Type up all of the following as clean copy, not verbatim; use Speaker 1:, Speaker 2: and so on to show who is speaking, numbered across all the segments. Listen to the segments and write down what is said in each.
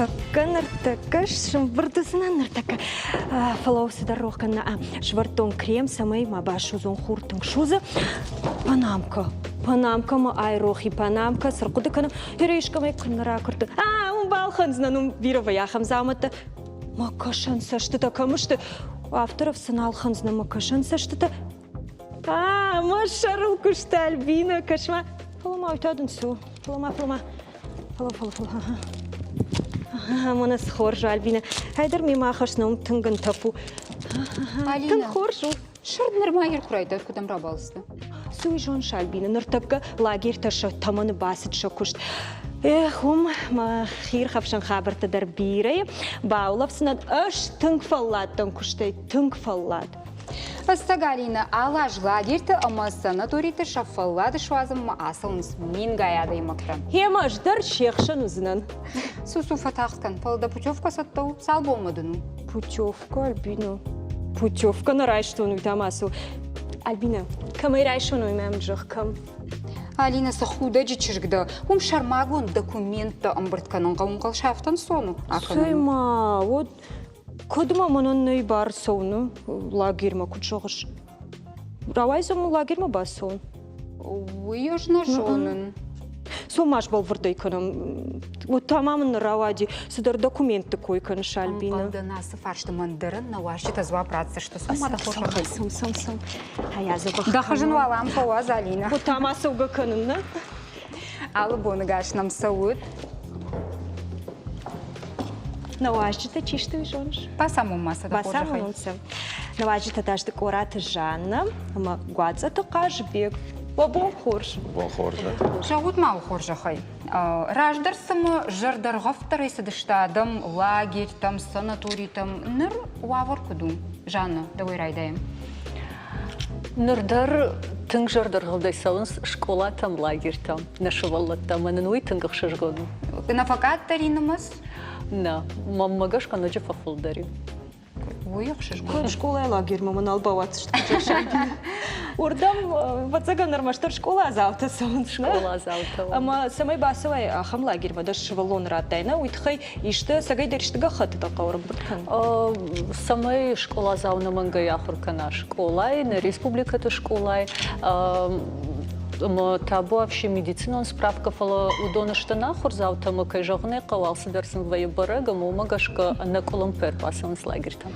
Speaker 1: Ныртӕккӕ, ныртӕккӕ сымбырд уыдзынӕн, ныртӕккӕ. Фӕлӕуу, цыдӕр рох кӕнын. Сӕвӕрдтон крем, цӕмӕй ма басудзон, хур тынг судзы. Панамкӕ. Панамкӕ мӕ айрох и, панамкӕ, цы рхъуыды кӕнӕм? Гъер искӕмӕй куыннӕ ракуырдтон. А, уым балхӕндзынӕн, уым бирӕ вӕййы ахӕм дзаумӕттӕ. Мӕ кӕсӕн цӕстытӕ кӕм сты? Авторов сын алхӕндзынӕн мӕ кӕсӕн цӕстытӕ. А, мӕ сӕрыл куыста Альбина, кӕс-ма. Фӕлӕ ма уый та дын цы у? Фӕлӕ ма, фӕлӕ ма. Фӕлӕ, фӕлӕ, фӕлӕ. Ага. Мӕнӕ цы хорз у, Альбина. Ӕйдӕр мемӕ ахӕсс, уым тынг ӕнтӕф у. Тынг хорз у.
Speaker 2: Сырд нырма йе ркуырӕй дӕр куыдӕм рабалцыд?
Speaker 1: Цы уый зоныс, Альбина, ныртӕккӕ лагерьтӕ сӕ тӕмӕны бацыд сӕ куыст. Эх, уым мӕ хирхӕфсӕн хабӕрттӕ дӕр бирӕ. Баулӕфдзынӕн ӕз тынг фӕллад дӕн куыстӕй, тынг фӕллад.
Speaker 2: Ӕцӕг, Алинӕ, алы аз лагерьты ӕмӕ санаториты сӕ фӕллад суадзынмӕ ацӕуынц мингай адӕймӕгтӕ.
Speaker 1: Гъемӕ ӕз дӕр се хсӕн уыдзынӕн.
Speaker 2: Цу-цу, фӕтагъд кӕн, фӕлӕ дӕ путевкӕ цӕттӕ у? Цал бонмӕ дын у?
Speaker 1: Путевкӕ, Альбина. Путевкӕ нӕ райстон, уый та ма цы у? Альбина, кӕмӕй райсон, уый мӕм зӕгъ, кӕм?
Speaker 2: Алинӕ, цы худӕджы чызг дӕ, уым сӕрмагонд документтӕ ӕмбырд кӕнын хъӕуы, ӕнхъӕлсӕфтӕн сон у.
Speaker 1: Цӕй ма, вот Куыд ма мӕнӕн нӕй бар цӕуыны лагерьмӕ, куыд зӕгъыс? Рауайдзӕн мын лагерьмӕ бацӕуын?
Speaker 2: Уый ӕз нӕ зонын.
Speaker 1: Цом ма сбӕлвырдӕй кӕнӕм. Уӕд та ма мын рауади, цыдӕр документты кой кӕныс, Альбина.
Speaker 2: Ӕнхъӕлдӕн, ацы фарсты мӕн дӕр нӕ уазджытӕ дзуапп ратдзысты. Цом ма дӕ хорзӕхӕй.
Speaker 1: Цом, цом, цом. Ай, адзӕбӕх
Speaker 2: Дӕ хызын уал ам фӕуадз, Алинӕ.
Speaker 1: Уӕд та ма цӕугӕ кӕнын, нӕ?
Speaker 2: Алы боны гас нӕм цӕуы.
Speaker 1: Нӕ уазджытӕ чи сты, уый зоныс?
Speaker 2: Бацамон ма сӕ дӕ хорзӕхӕй.
Speaker 1: Бацамонон сӕ. Нӕ уазджытӕ та сты Къораты Жаннӕ ӕмӕ Гуацъаты Хъазбег. Уӕ бон хорз.
Speaker 3: Бон хорз.
Speaker 2: Зӕгъут ма уӕ хорзӕхӕй. Раздӕр цымы зӕрдӕргъӕвддӕрӕй цыдысты адӕм лагерьтӕм, санаторитӕм. Ныр уавӕр куыд у? Жанна, дӕуӕй райдайӕм.
Speaker 4: Ныр дӕр тынг зӕрдӕргъӕвдӕй цӕуынц скъолатӕм, лагерьтӕм, нӕ сывӕллӕттӕм, ӕмӕ нын уый тынг ӕхсызгон у.
Speaker 2: Нӕ фӕкъаддӕр и нымӕц?
Speaker 4: Нӕ, мӕнмӕ гӕсгӕ ноджы фӕфылдӕр и.
Speaker 2: Уый ӕхсызгон.
Speaker 1: Куы скъолайы лагерьмӕ мӕ нал бауадздзысты Уырдӕм, ӕвӕццӕгӕн, ӕрмӕстдӕр скъоладзаутӕ цӕуынц.
Speaker 4: Скъоладзаутӕ.
Speaker 1: Ӕмӕ цӕмӕй бацӕуай ахӕм лагерьмӕ, дӕ сывӕллон радтай, нӕ, уый тыххӕй исты, цӕгӕйдӕр исты гӕххӕттытӕ хъӕуы ӕрӕмбырд кӕнын?
Speaker 4: Цӕмӕй скъоладзау нӕмӕнгӕй ахуыр кӕна скъолайы, нӕ республикӕты скъолайы, ӕмӕ табуафси медицинон справкӕ, фӕлӕ уыдон сты нӕ ахуырдзаутӕ ӕмӕ, кӕй зӕгъын ӕй хъӕуы, алцыдӕр сын вӕййы бӕрӕг ӕмӕ уымӕ гӕсгӕ ӕнӕкъуылымпы ӕрбацӕуынц лагерьтӕм.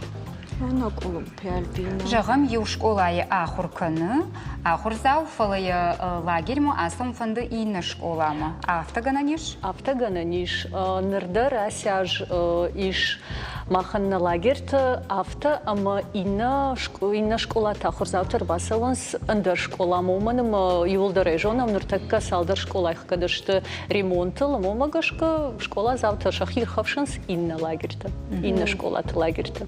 Speaker 1: Ӕнӕкъуылымпы, Альбина.
Speaker 2: Зӕгъӕм, иу скъолайы ахуыр кӕны ахуырдзау, фӕлӕ йӕ лагерьмӕ ацӕуын фӕнды иннӕ скъоламӕ. Афтӕ гӕнӕн ис?
Speaker 4: Афтӕ гӕнӕн ис. Ныр дӕр ацы аз ис махӕн нӕ лагерьты афтӕ ӕмӕ иннӕ иннӕ скъолаты ахуырдзаутӕ ӕрбацӕуынц ӕндӕр скъоламӕ, уымӕн ӕмӕ иууылдӕр ӕй зонӕм, ныртӕккӕ цалдӕр скъолайы хгӕд сты ремонтыл, ӕмӕ уымӕ гӕсгӕ скъоладзаутӕ сӕхи ирхӕфсынц иннӕ лагерьты, иннӕ скъолаты лагерьты.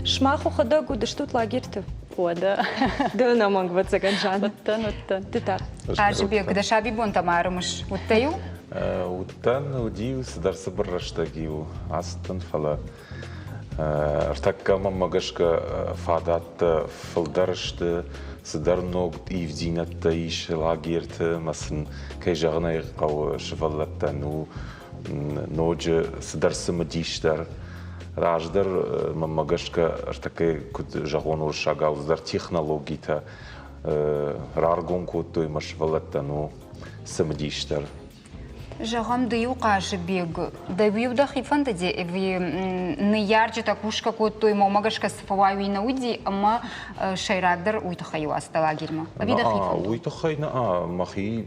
Speaker 1: Сымах уӕхӕдӕг уыдыстут лагерьты?
Speaker 4: Уӕдӕ.
Speaker 1: Ды ӕнӕмӕнг ӕвӕццӕгӕн, Жанна.
Speaker 4: Уыдтӕн, уыдтӕн.
Speaker 1: Ды та?
Speaker 2: Хъазыбег, дӕ сабибонтӕ ма ӕрымыс. Уыдтӕ-иу?
Speaker 3: Уыдтӕн, уыди цыдӕр цыбыр рӕстӕг-иу ацыдтӕн, фӕлӕ ӕртӕккӕ мӕнмӕ гӕсгӕ фадӕттӕ фылдӕр сты, цыдӕр ног ивддзинӕдтӕ ис лагерьты ӕмӕ сын, кӕй зӕгъын ӕй хъӕуы, сывӕллӕттӕн у ноджы цыдӕр цымыдисдӕр. Раздӕр мӕнмӕ гӕсгӕ ӕртӕккӕ куыд зӕгъон уырыссагау, цыдӕр технологитӕ раргом кодтой ӕмӕ сывӕллӕттӕн у цымыдисдӕр.
Speaker 2: Зӕгъӕм, ды-иу Хъазыбег, дӕу-иу дӕхи фӕндыди ӕви ныййарджытӕ кусгӕ кодтой, мӕнмӕ гӕсгӕ цы фӕуай, уый нӕ уыди, ӕмӕ сӕйрагдӕр уый тыххӕй-иу ацыдтӕ лагерьмӕ? Ӕви дӕхи фӕндыд?
Speaker 3: Уый тыххӕй нӕ, мӕхи,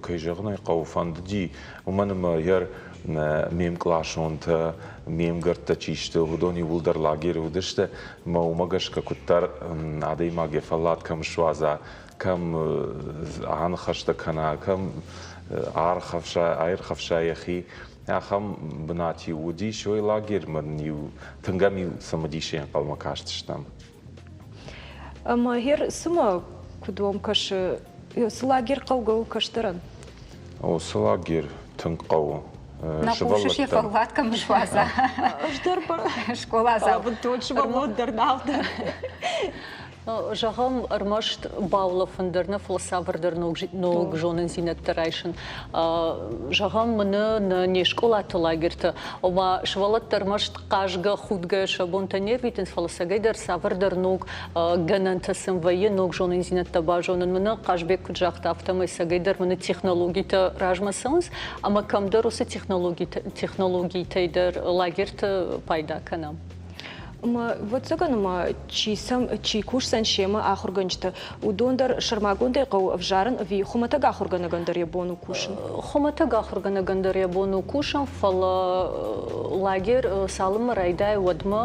Speaker 3: кӕй зӕгъын ӕй хъӕуы, фӕндыди, уымӕн ӕмӕ йӕ ме мкъласонтӕ, ме мгӕрттӕ чи сты, уыдон иууылдӕр лагеры уыдысты, ӕмӕ уымӕ гӕсгӕ куыддӕр адӕймаг йӕ фӕллад кӕм суадза, кӕм аныхӕстӕ кӕна, кӕм аирхӕфса йӕхи, ахӕм бынат-иу уыдис. Уый лагерьмӕ нын-иу тынг ӕм-иу цымыдисӕй ӕнхъӕлмӕ кастыстӕм.
Speaker 1: Ӕмӕ гъер цымӕ куыд уӕм кӕсы, цы лагерь хъӕугӕ у кӕстӕрӕн?
Speaker 3: Уыцы лагерь тынг хъӕуы.
Speaker 2: Нӕ хъусыс йӕ фӕллад кӕм суадза.
Speaker 1: Ӕз дӕр
Speaker 2: Скъоладзау.
Speaker 1: Бынтон сывӕллон дӕр нал дӕн.
Speaker 4: Зӕгъӕм, ӕрмӕст баулӕфын дӕр нӕ, фӕлӕ цавӕрдӕр ног зонындзинӕдтӕ райсын. Зӕгъӕм, мӕнӕ нӕ не скъолаты лагерьты, ома сывӕллӕттӕ ӕрмӕст хъазгӕ, худгӕ сӕ бонтӕ не рвитынц, фӕлӕ цӕгӕйдӕр цавӕрдӕр ног гӕнӕнтӕ сын вӕййы, ног зонындзинӕдтӕ базонын. Мӕнӕ Хъазбег куыд загъта, афтӕмӕй цӕгӕйдӕр мӕнӕ технологитӕ размӕ цӕуынц, ӕмӕ кӕмдӕр уыцы технологитӕй дӕр лагерьты пайда кӕнӕм.
Speaker 1: Ӕмӕ, ӕвӕццӕгӕн, ӕмӕ чи сӕм чи кусдзӕн семӕ ахуыргӕнджытӕ, уыдон дӕр сӕрмагондӕй хъӕуы ӕвзарын ӕви хуымӕтӕг ахуыргӕнӕгӕн дӕр йӕ бон у кусын?
Speaker 4: Хуымӕтӕг ахуыргӕнӕгӕн дӕр йӕ бон у кусын, фӕлӕ лагерь цалынмӕ райдайы, уӕдмӕ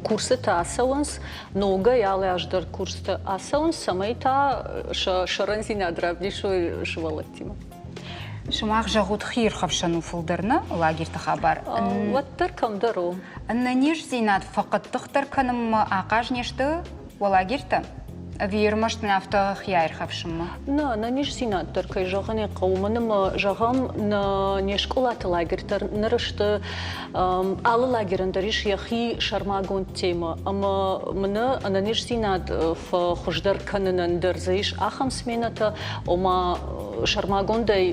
Speaker 4: курсытӕ ацӕуынц, ногӕй алы аз дӕр курсытӕ ацӕуынц, цӕмӕй та сӕ сӕрӕндзинад равдисой сывӕллӕттимӕ.
Speaker 2: Сымах зӕгъут хиирхӕфсӕн у фылдӕр нӕ лагерьты хабар.
Speaker 4: Уӕддӕр кӕмдӕр у.
Speaker 2: Ӕнӕниздзинад фӕхъӕддыхдӕр кӕнынмӕ ахъаз не сты уӕ лагерьтӕ? Ӕви ӕрмӕст нӕ афтӕ хиаирхӕфсынмӕ?
Speaker 4: Нӕ, ӕнӕниздзинад дӕр, кӕй зӕгъын ӕй хъӕуы, уымӕн ӕмӕ, зӕгъӕм, нӕ не скъолаты лагерьтӕ ныр сты алы лагерӕн дӕр ис йӕхи сӕрмагонд темӕ ӕмӕ мӕнӕ ӕнӕниздзинад фӕхуыздӕр кӕнынӕн дӕр дзы ис ахӕм сменӕтӕ, ома сӕрмагондӕй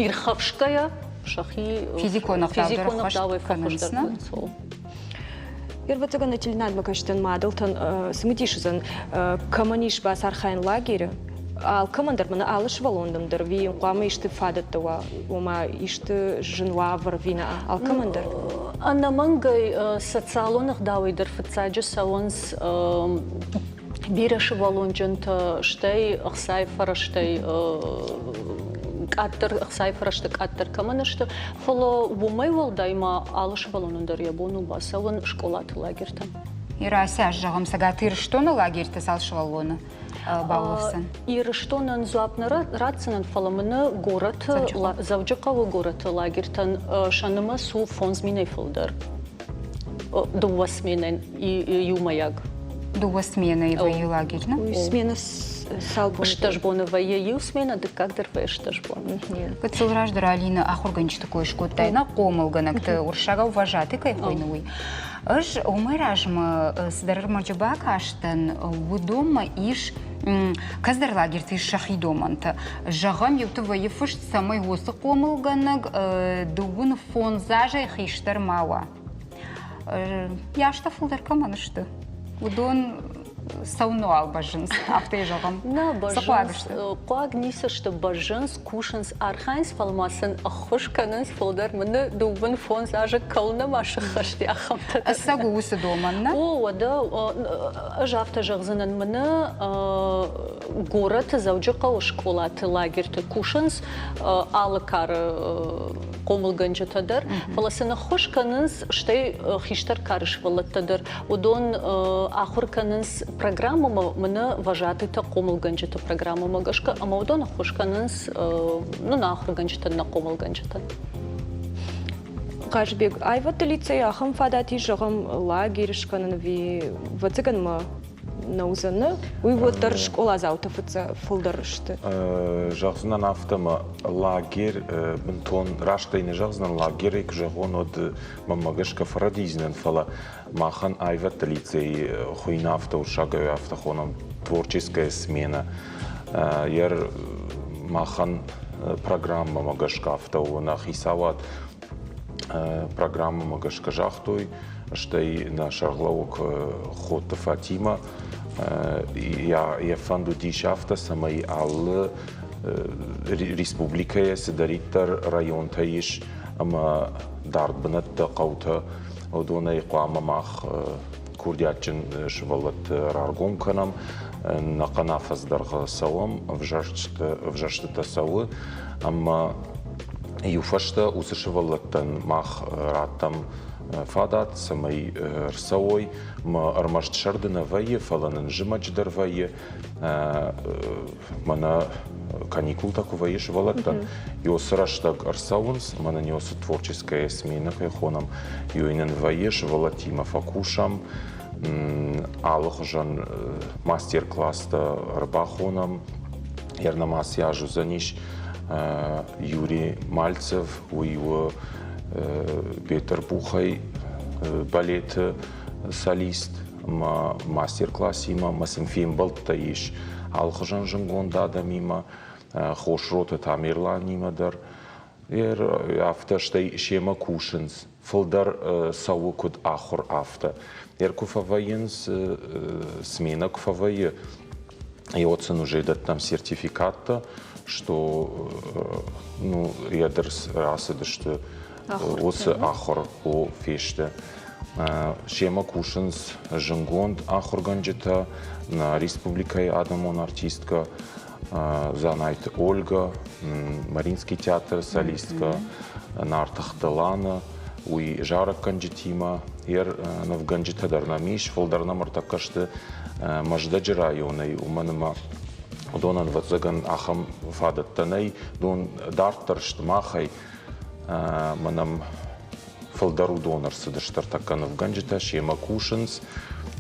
Speaker 4: ирхӕфсгӕйӕ сӕхи
Speaker 2: физикон ӕгъдауӕй
Speaker 4: фӕхуыздӕр кӕнынц.
Speaker 1: Ӕвӕццӕгӕн, телеуынадмӕ кӕсджытӕн мадӕлтӕн цымыдис уыдзӕн, кӕмӕн ис бацархайӕн лагеры, алкӕмӕн дӕр, мӕнӕ алы сывӕллонӕн дӕр ӕви хъуамӕ исты фадӕттӕ уа, ома исты зын уавӕр ӕви нӕ, алкӕмӕн дӕр?
Speaker 4: Ӕнӕмӕнгӕй социалон ӕгъдауӕй дӕр фыццаджы цӕуынц бирӕ сывӕллонджынтӕ, стӕй ӕхцайы фӕрӕзтӕй къаддӕр ӕхцайы фӕрӕзтӕ къаддӕр кӕмӕн сты, фӕлӕ уымӕй уӕлдай ма алы сывӕллонӕн дӕр йӕ бон у бацӕуын скъолаты лагертӕм.
Speaker 2: Ирасӕ, зӕгъӕм, Цӕгат Ирыстоны лагерьты цал сывӕллоны баулӕфдзӕн?
Speaker 4: Ирыстонӕн дзуапп нӕ ратдзынӕн, фӕлӕ мын горӕты Дзӕуджыхъӕуы горӕты лагертӕн сӕ нымӕц у 5000-ӕй фылдӕр. Дыууӕ сменӕн иумӕйаг.
Speaker 2: Дыууӕ сменӕйы вӕййы лагерь, нӕ?
Speaker 1: Смена цал боны?
Speaker 4: 16 боны вӕййы иу сменӕ, дыккаг дӕр вӕййы 16 боны.
Speaker 2: Гыццыл раздӕр Алина ахуыргӕнджыты кой скодтай, нӕ хъомылгӕнӕгты уырыссагау вожатый кӕй хуыйны, уый. Ӕз уымӕй размӕ цыдӕр ӕрмӕджы бакастӕн, уыдонмӕ ис кӕцыдӕр лагерьты ис сӕхи домӕнтӕ. Зӕгъӕм, иуты вӕййы фыст, цӕмӕй уыцы хъомылгӕнӕг дыууын фондз азӕй хистӕр ма уа. Йастӕ фылдӕр кӕмӕн сты, уыдон цӕуынуал бӕззынц, афтӕ зӕгъӕм.
Speaker 4: Нӕ бӕззынц, хъуаг ницы сты, бӕззынц, кусынц, архайынц, фӕлӕ ма сын ӕххуыс кӕнынц фылдӕр. Мӕнӕ 25 азы кӕуыл нӕма сыххӕст ахӕмтӕ.
Speaker 2: Ӕцӕг у уыцы домӕн, нӕ?
Speaker 4: О, уӕдӕ ӕз афтӕ зӕгъдзынӕн, мӕнӕ горӕты Дзӕуджыхъӕуы скъолаты лагерьты кусынц алы кары хъомылгӕнджытӕ дӕр, фӕлӕ сын ӕххуыс кӕнынц стӕй хистӕр кары сывӕллӕттӕ дӕр. Уыдон ахуыр кӕнынц программӕмӕ, мӕнӕ вожатыйтӕ хъомылгӕнджыты программӕмӕ гӕсгӕ, ӕмӕ уыдон ӕххуыс кӕнынц ну, нӕ ахуыргӕнджытӕн, нӕ хъомылгӕнджытӕн.
Speaker 1: Хъазбег, аивӕдты лицейы ахӕм фадат ис, зӕгъӕм, лагерь скӕнын ӕви ӕвӕццӕгӕн ма нӕ уыдзӕн, нӕ? Уый уӕддӕр скъоладзаутӕ фылдӕр сты.
Speaker 3: Зӕгъдзынӕн афтӕ, ӕмӕ лагерь бынтон раст ӕй нӕ зӕгъдзынӕн, лагерӕй куы зӕгъон, уӕд мӕнмӕ гӕсгӕ фӕрӕдийдзынӕн, фӕлӕ махӕн аивӕдты лицейы хуыйны афтӕ уырыссагау афтӕ хонӕм творческая смена. Йӕ махӕн программӕмӕ гӕсгӕ афтӕ у, нӕ хицауад программӕмӕ гӕсгӕ загътой, стӕй нӕ сӕргълӕууӕг Ходты Фатимӕ йӕ фӕнд уыдис афтӕ, цӕмӕй алы республикӕйӕ цыдӕриддӕр районтӕ ис ӕмӕ дард бынӕттӕ, хъӕутӕ, уыдонӕй хъуамӕ мах курдиатджын сывӕллӕтты раргом кӕнӕм. Ӕнӕхъӕн афӕдз дӕргъы цӕуӕм, ӕвзӕрстытӕ цӕуы ӕмӕ иу фӕстӕ уыцы сывӕллӕттӕн мах раттӕм фадат, цӕмӕй ӕрцӕуой. Ӕмӕ ӕрмӕст сӕрды нӕ вӕййы, фӕлӕ нын зымӕджы дӕр вӕййы. Мӕнӕ каникултӕ куы вӕййы сывӕллӕттӕн, ёсы рӕстӕг ӕрцӕуынц, ӕмӕ нын ёсы творческая смена кӕй хонӕм, ёй нын вӕййы, сывӕллӕттимӕ фӕкусӕм, алыхуызӕн мастер-класстӕ ӕрбахонӕм. Ернамаси аз уыдзӕнис Юрий Мальцев, уый у Бетъырбухӕй балеты солист. ӕмӕ мастер-классимӕ ӕмӕ сын фембӕлдтӕ ис алыхуызон зынгонд адӕмимӕ, Хосроты Тамерланимӕ дӕр. Афтӕ стӕй семӕ кусынц, фылдӕр цӕуы куыд ахуыр, афтӕ. Ер куы фӕвӕййынц, сменӕ куы фӕвӕййы, и вот сын уже дӕттӕм сертификаттӕ, что ну, йӕ рацыдысты уыцы ахуыр фесты. Семӕ кусынц зынгонд ахуыргӕнджытӕ, нӕ республикӕйы адӕмон артисткӕ Дзанайты Ольга, Мариинский театры солисткӕ Нартыхты Лана, уый зарӕггӕнджытимӕ, йе нывгӕнджытӕ дӕр нӕм ис, фылдӕр нӕм ӕртӕккӕ сты Мӕздӕджы районӕй, уымӕн ӕмӕ уыдонӕн, ӕвӕццӕгӕн, ахӕм фадӕттӕ нӕй, уыдон дарддӕр сты махӕй, мӕ нӕм фылдӕр уыдон ӕрцыдысты ӕртӕккӕ нывгӕнджытӕ, семӕ кусынц.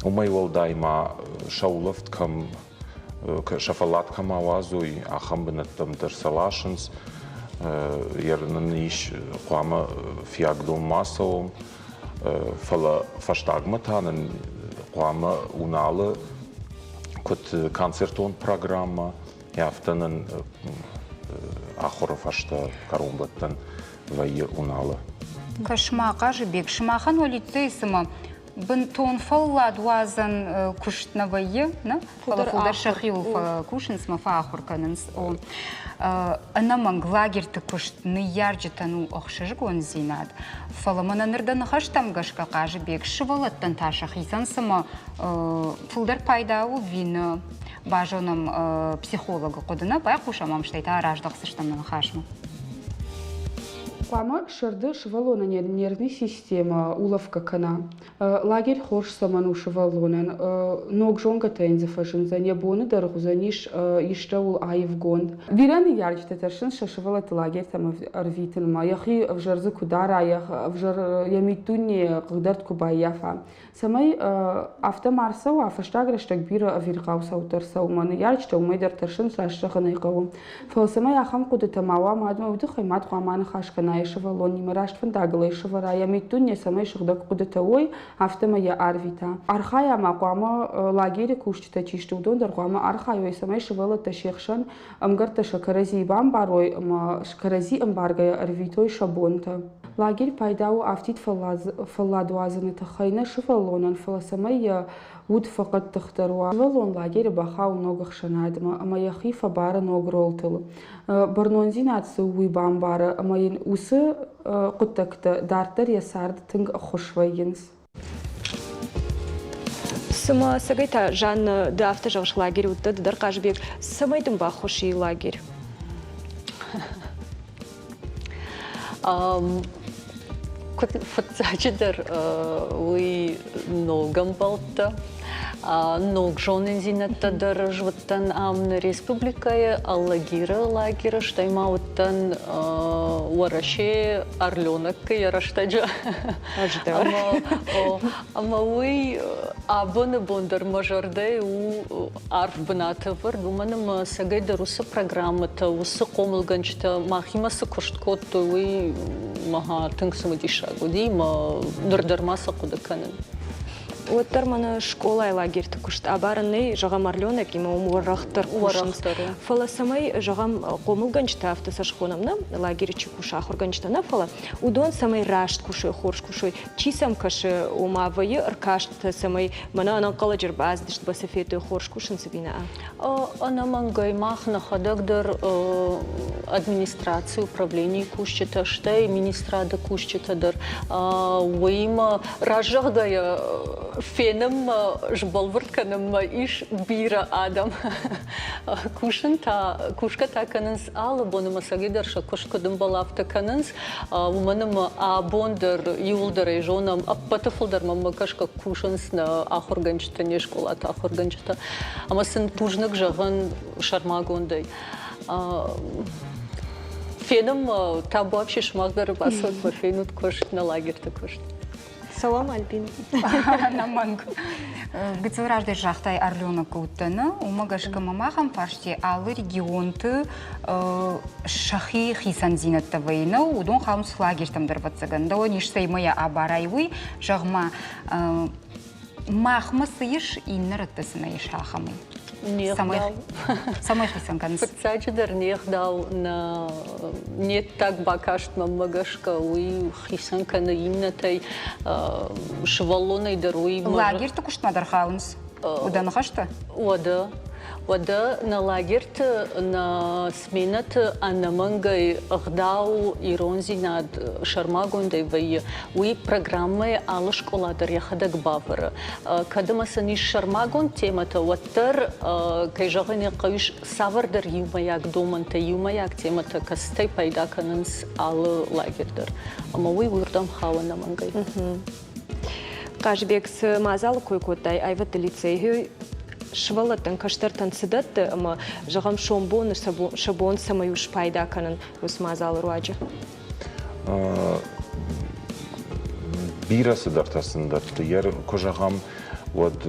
Speaker 3: Уымӕй уӕлдай ма сӕ улӕфт кӕм сӕ фӕллад кӕм ауадзой, ахӕм бынӕттӕм дӕр сӕ ласынц. Нын ис хъуамӕ фиагдон ма цӕуӕм, фӕлӕ фӕстагмӕ та нын хъуамӕ Уналы куыд концертон программӕ, афтӕ нын ахуыры фӕстӕ кӕронбӕттӕн вӕййы Уналы.
Speaker 2: Кӕс-ма, Хъазыбег, сымахӕн уӕ лицейы цымӕ бынтон фӕллад уадзӕн куыст нӕ вӕййы, нӕ? Фӕлӕ фылдӕр сӕхиуыл фӕкусынц мӕ фӕахуыр кӕнынц. О, ӕнӕмӕнг лагерьты куыст ныййарджытӕн у ӕхсызгондзинад, фӕлӕ мӕнӕ ныр дӕ ныхӕстӕм гӕсгӕ Хъазыбег сывӕллӕттӕн та сӕхицӕн цымӕ фылдӕр пайда у ӕви нӕ? Базонӕм психологы хъуыды, нӕ байхъусӕм ӕм, стӕй та раздӕхдзыстӕм нӕ ныхасмӕ.
Speaker 5: Хъуамӕ сӕрды сывӕллонӕн йӕ нервный системӕ улӕфгӕ кӕна. Лагерь хорз цӕмӕн у сывӕллонӕн? Ног зонгӕтӕ йын дзы фӕзындзӕн, йӕ боны дӕр уыдзӕнис истӕуыл аивгонд. Бирӕ ныййарджытӕ тӕрсынц сӕ сывӕллӕтты лагерьтӕм ӕрвитынмӕ, йӕхи ӕвзӕр дзы куы дара, ӕвзӕр йӕ миддуне хъыгдӕрд куы баййафа. Цӕмӕй афтӕ ма рцӕуа, фӕстаг рӕстӕг бирӕ ӕвирхъау цаутӕ ӕрцӕуы мӕ ныййарджытӕ уымӕй дӕр тӕрсынц, раст зӕгъын ӕй хъӕуы. Фӕлӕ цӕмӕй ахӕм хъуыдытӕ ма уа мадмӕ, уый тыххӕй мад хъуамӕ аныхас кӕна йӕ сывӕллонимӕ, раст фӕндагыл ӕй сӕвӕра, йӕ миддуне цӕмӕй сыгъдӕг хъуыдытӕ уой, афтӕмӕй йӕ арвита. Архайа ма хъуамӕ лагеры кусджытӕ чи сты, уыдон дӕр хъуамӕ архайой, цӕмӕй сывӕллӕттӕ се хсӕн ӕмгӕрттӕ сӕ кӕрӕдзийы бамбарой ӕмӕ кӕрӕдзи ӕмбаргӕйӕ ӕрвитой сӕ бонтӕ. Лагерь пайда у афтид фӕлладуадзыны тыххӕй нӕ сывӕллонӕн, фӕлӕ цӕмӕй йӕ уд фӕхъӕддыхдӕр уа. Сывӕллон лагеры бахауы ног ӕхсӕнадмӕ ӕмӕ йӕхи фӕбары ног ролтыл. Бӕрнондзинад цы у, уый бамбары ӕмӕ йын уыцы хъуыддӕгтӕ дарддӕр йӕ царды тынг ӕххуыс вӕййынц.
Speaker 1: Цымӕ ӕцӕгӕй та, Жанна, ды афтӕ зӕгъыс, лагерь уыдтӕ, ды дӕр Хъазбег, цӕмӕй дын баххуыс и лагерь?
Speaker 4: Куыд фыццаджыдӕр уый ног ӕмбӕлттӕ, ног зонындзинӕдтӕ дӕр ӕз уыдтӕн ам нӕ республикӕйы Алагиры лагеры, стӕй ма уыдтӕн Уӕрӕсейы Орленоккы йӕ рӕстӕджы. Ӕмӕ уый абоны бон дӕр мӕ зӕрдӕйы у арф бынаты ӕвӕрд, уымӕн ӕмӕ ӕцӕгӕйдӕр уыцы программӕтӕ, уыцы хъомылгӕнджытӕ махимӕ цы куыст кодтой, уый мӕ тынг цымыдисаг уыди ӕмӕ ныр дӕр ма сӕ хъуыды кӕнын.
Speaker 1: Уӕддӕр мӕнӕ скъолайы лагерьты куыст абарын нӕй, зӕгъӕм, Орленокимӕ уым уӕрӕхдӕр кусынц. Фӕлӕ цӕмӕй, зӕгъӕм, хъомылгӕнджытӕ афтӕ сӕ схонӕм, нӕ, лагеры чи кусы, ахуыргӕнджытӕ нӕ, фӕлӕ уыдон цӕмӕй раст кусой, хорз кусой, чи сӕм кӕсы, ома вӕййы ӕркастытӕ, цӕмӕй мӕнӕ ӕнӕнхъӕлӕджы ӕрбацыдысты, басафетой хорз кусынц ӕви нӕ?
Speaker 4: Ӕнӕмӕнгӕй мах нӕхӕдӕг дӕр администрацийы управленийы кусджытӕ, стӕй министрады кусджытӕ дӕр уыимӕ раззӕгъгӕйӕ фенынмӕ, сбӕлвырд кӕнынмӕ ис бирӕ адӕм. Кусын та, кусгӕ та кӕнынц алы бон ӕмӕ сӕгӕй дӕр сӕ куыст куыд ӕмбӕлы, афтӕ кӕнынц. Уымӕн ӕмӕ абон дӕр иууылдӕр ӕй зонӕм, ӕппӕты фылдӕр мӕнмӕ гӕсгӕ кусынц нӕ ахуыргӕнджытӕ, не скъолаты ахуыргӕнджытӕ. Ӕмӕ сын бузныг зӕгъын сӕрмагондӕй. Фенынмӕ табуафси сымах дӕр ӕрбацӕут мӕ фенут куыст, нӕ лагерьты куыст.
Speaker 1: Салам, Альбин.
Speaker 2: Ӕнӕмӕнг. Гыццыл раздӕр загътай Орленок уыдтӕн, уымӕ гӕсгӕ мӕм ахӕм фарсти алы регионты сӕхи хицӕндзинӕдтӕ вӕййы, нӕу, уыдон хауынц лагерьтӕм дӕр, ӕвӕццӕгӕн. Дӕуӕн ис цӕимӕ йӕ абарай, уый, зӕгъ-ма, Махмӕ цы ис, иннӕ рӕтты цы нӕ ис, ахӕмӕй?
Speaker 4: Не гъдау.
Speaker 2: Цӕмӕй хицӕн кӕнынц?
Speaker 4: Фыццаджыдӕр не гъдау нӕ не ддаг бакастмӕ гӕсгӕ уый хицӕн кӕны иннӕтӕй. Сывӕллонӕй дӕр уый...
Speaker 2: Лагерьты куыстмӕ дӕр хауынц? Уыдӕ ныхӕстӕ?
Speaker 4: Уӕдӕ. Уӕдӕ нӕ лагерьты, нӕ сменӕты ӕнӕмӕнгӕй ӕгъдау, ирондзинад сӕрмагондӕй вӕййы. Уый программӕйы алы скъола дӕр йӕхӕдӕг бавӕры. Кӕд ӕмӕ сын ис сӕрмагонд темӕтӕ, уӕддӕр, кӕй зӕгъын ӕй хъӕуы, ис цавӕрдӕр иумӕйаг домӕнтӕ, иумӕйаг темӕтӕ, кӕцытӕй пайда кӕнынц алы лагерь дӕр. Ӕмӕ уый уырдӕм хауы ӕнӕмӕнгӕй.
Speaker 1: Хъазбег, цы мадзалы кой кодтай аивӕдты лицейы, сывӕллӕттӕн, кӕстӕртӕн цы дӕтты ӕмӕ, зӕгъӕм, сомбоны сӕ бон цӕмӕй у спайда кӕнын уыцы мадзалы руаджы?
Speaker 3: Бирӕ цыдӕртӕ сын дӕтты. Куы зӕгъӕм, уӕд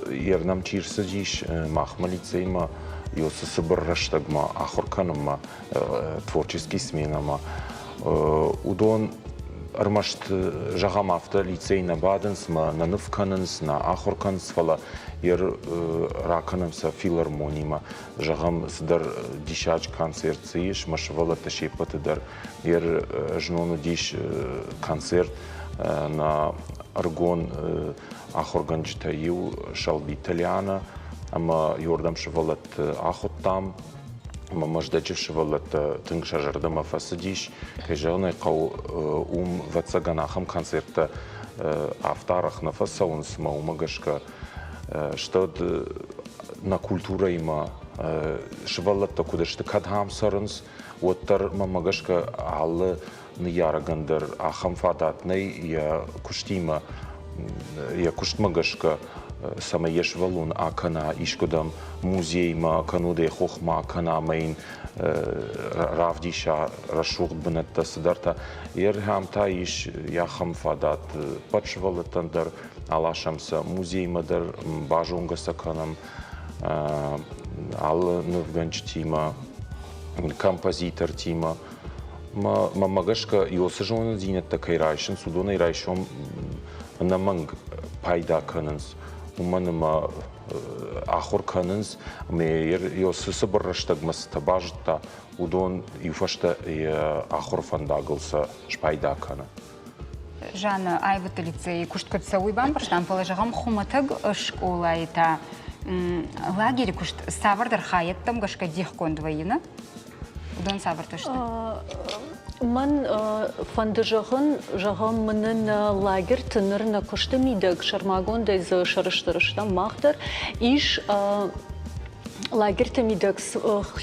Speaker 3: йе рнӕм чи рцыдис махмӕ лицеймӕ, цы цыбыр рӕстӕгмӕ ахуыр кӕнынмӕ, творческий сменӕмӕ, уыдон ӕрмӕст, зӕгъӕм, афтӕ лицей нӕ бадынц мӕ нӕ ныв кӕнынц, нӕ ахуыр кӕнынц, фӕлӕ йе ракӕнӕм сӕ филармонимӕ, зӕгъӕм, цыдӕр диссаджы концерт цы ис, мӕ сывӕллӕттӕ се ппӕты дӕр. Йе знон уыдис концерт нӕ ӕрыгон ахуыргӕнджытӕй иу Шалбиты Лиана ӕмӕ иуырдӕм сывӕллӕтты ахуыдтам. Ӕмӕ Мӕздӕджы сывӕллӕттӕ тынг сӕ зӕрдӕмӕ фӕцыдис. Кӕй зӕгъын ӕй хъӕуы, уым, ӕвӕццӕгӕн, ахӕм концерттӕ афтӕ арӕх нӕ фӕцӕуынц, ӕмӕ уымӕ гӕсгӕ стӕд нӕ культурӕимӕ сывӕллӕттӕ куыд сты, кӕд ам цӕрынц, уӕддӕр мӕнмӕ гӕсгӕ алы ныййарӕгӕн дӕр ахӕм фадат нӕй йӕ куыстимӕ, йӕ куыстмӕ гӕсгӕ, цӕмӕй йӕ сывӕллон акӕна искуыдӕм музеймӕ, кӕннод ӕй хохмӕ акӕна ӕмӕ йын равдиса рӕсугъд бынӕттӕ, цыдӕртӕ. Йе рхӕм та ис ахӕм фадат ӕппӕт сывӕллӕттӕн дӕр, аласӕм сӕ музеймӕ дӕр, базонгӕ сӕ кӕнӕм алы нывгӕнджытимӕ, композитортимӕ. Мӕнмӕ гӕсгӕ, цы зонындзинӕдтӕ кӕй райсынц, уыдонӕй райсом ӕнӕмӕнг пайда кӕнынц, уымӕн ӕмӕ ахуыр кӕнынц ӕмӕ цы цыбыр рӕстӕгмӕ цытӕ базыдта, уыдон иу фӕстӕ йӕ ахуыры фӕндагыл сӕ спайда кӕны.
Speaker 2: Жанна, аивӕдты лицейы куыст куыд цӕуы, уый бамбӕрстам, фӕлӕ зӕгъӕм, хуымӕтӕг скъолайы та лагеры куыст цавӕрдӕр хайӕдтӕм гӕсгӕ дихгонд вӕййы, нӕ? Уыдон цавӕртӕ сты?
Speaker 4: Мӕн фӕнды зӕгъын, зӕгъӕм, мын нӕ лагерты ныр нӕ куысты мидӕг сӕрмагондӕй дзы сӕрыстыр стӕм мах дӕр, ис лагерьты мидӕг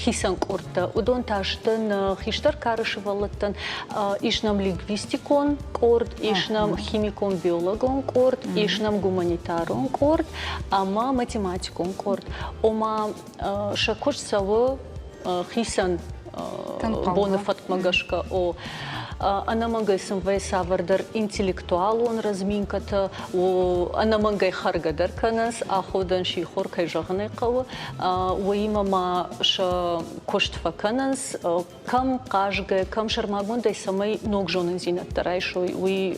Speaker 4: хицӕн къордтӕ. Уыдон та сты нӕ хистӕр кары сывӕллӕттӕн. Ис нӕм лингвистикон къорд, ис нӕм химикон-биологон къорд, ис нӕм гуманитарон къорд ӕмӕ математикон къорд. Ома сӕ куыст цӕуы хицӕн боны фӕткмӕ гӕсгӕ. О, ӕнӕмӕнгӕй сын вӕййы цавӕрдӕр интеллектуалон разминкӕтӕ, ӕнӕмӕнгӕй хӕргӕ дӕр кӕнынц, аходӕн сихор, кӕй зӕгъын ӕй хъӕуы. Уыимӕ ма сӕ куыст фӕкӕнынц, кӕм хъазгӕ, кӕм сӕрмагондӕй цӕмӕй ног зонындзинӕдтӕ райсой, уый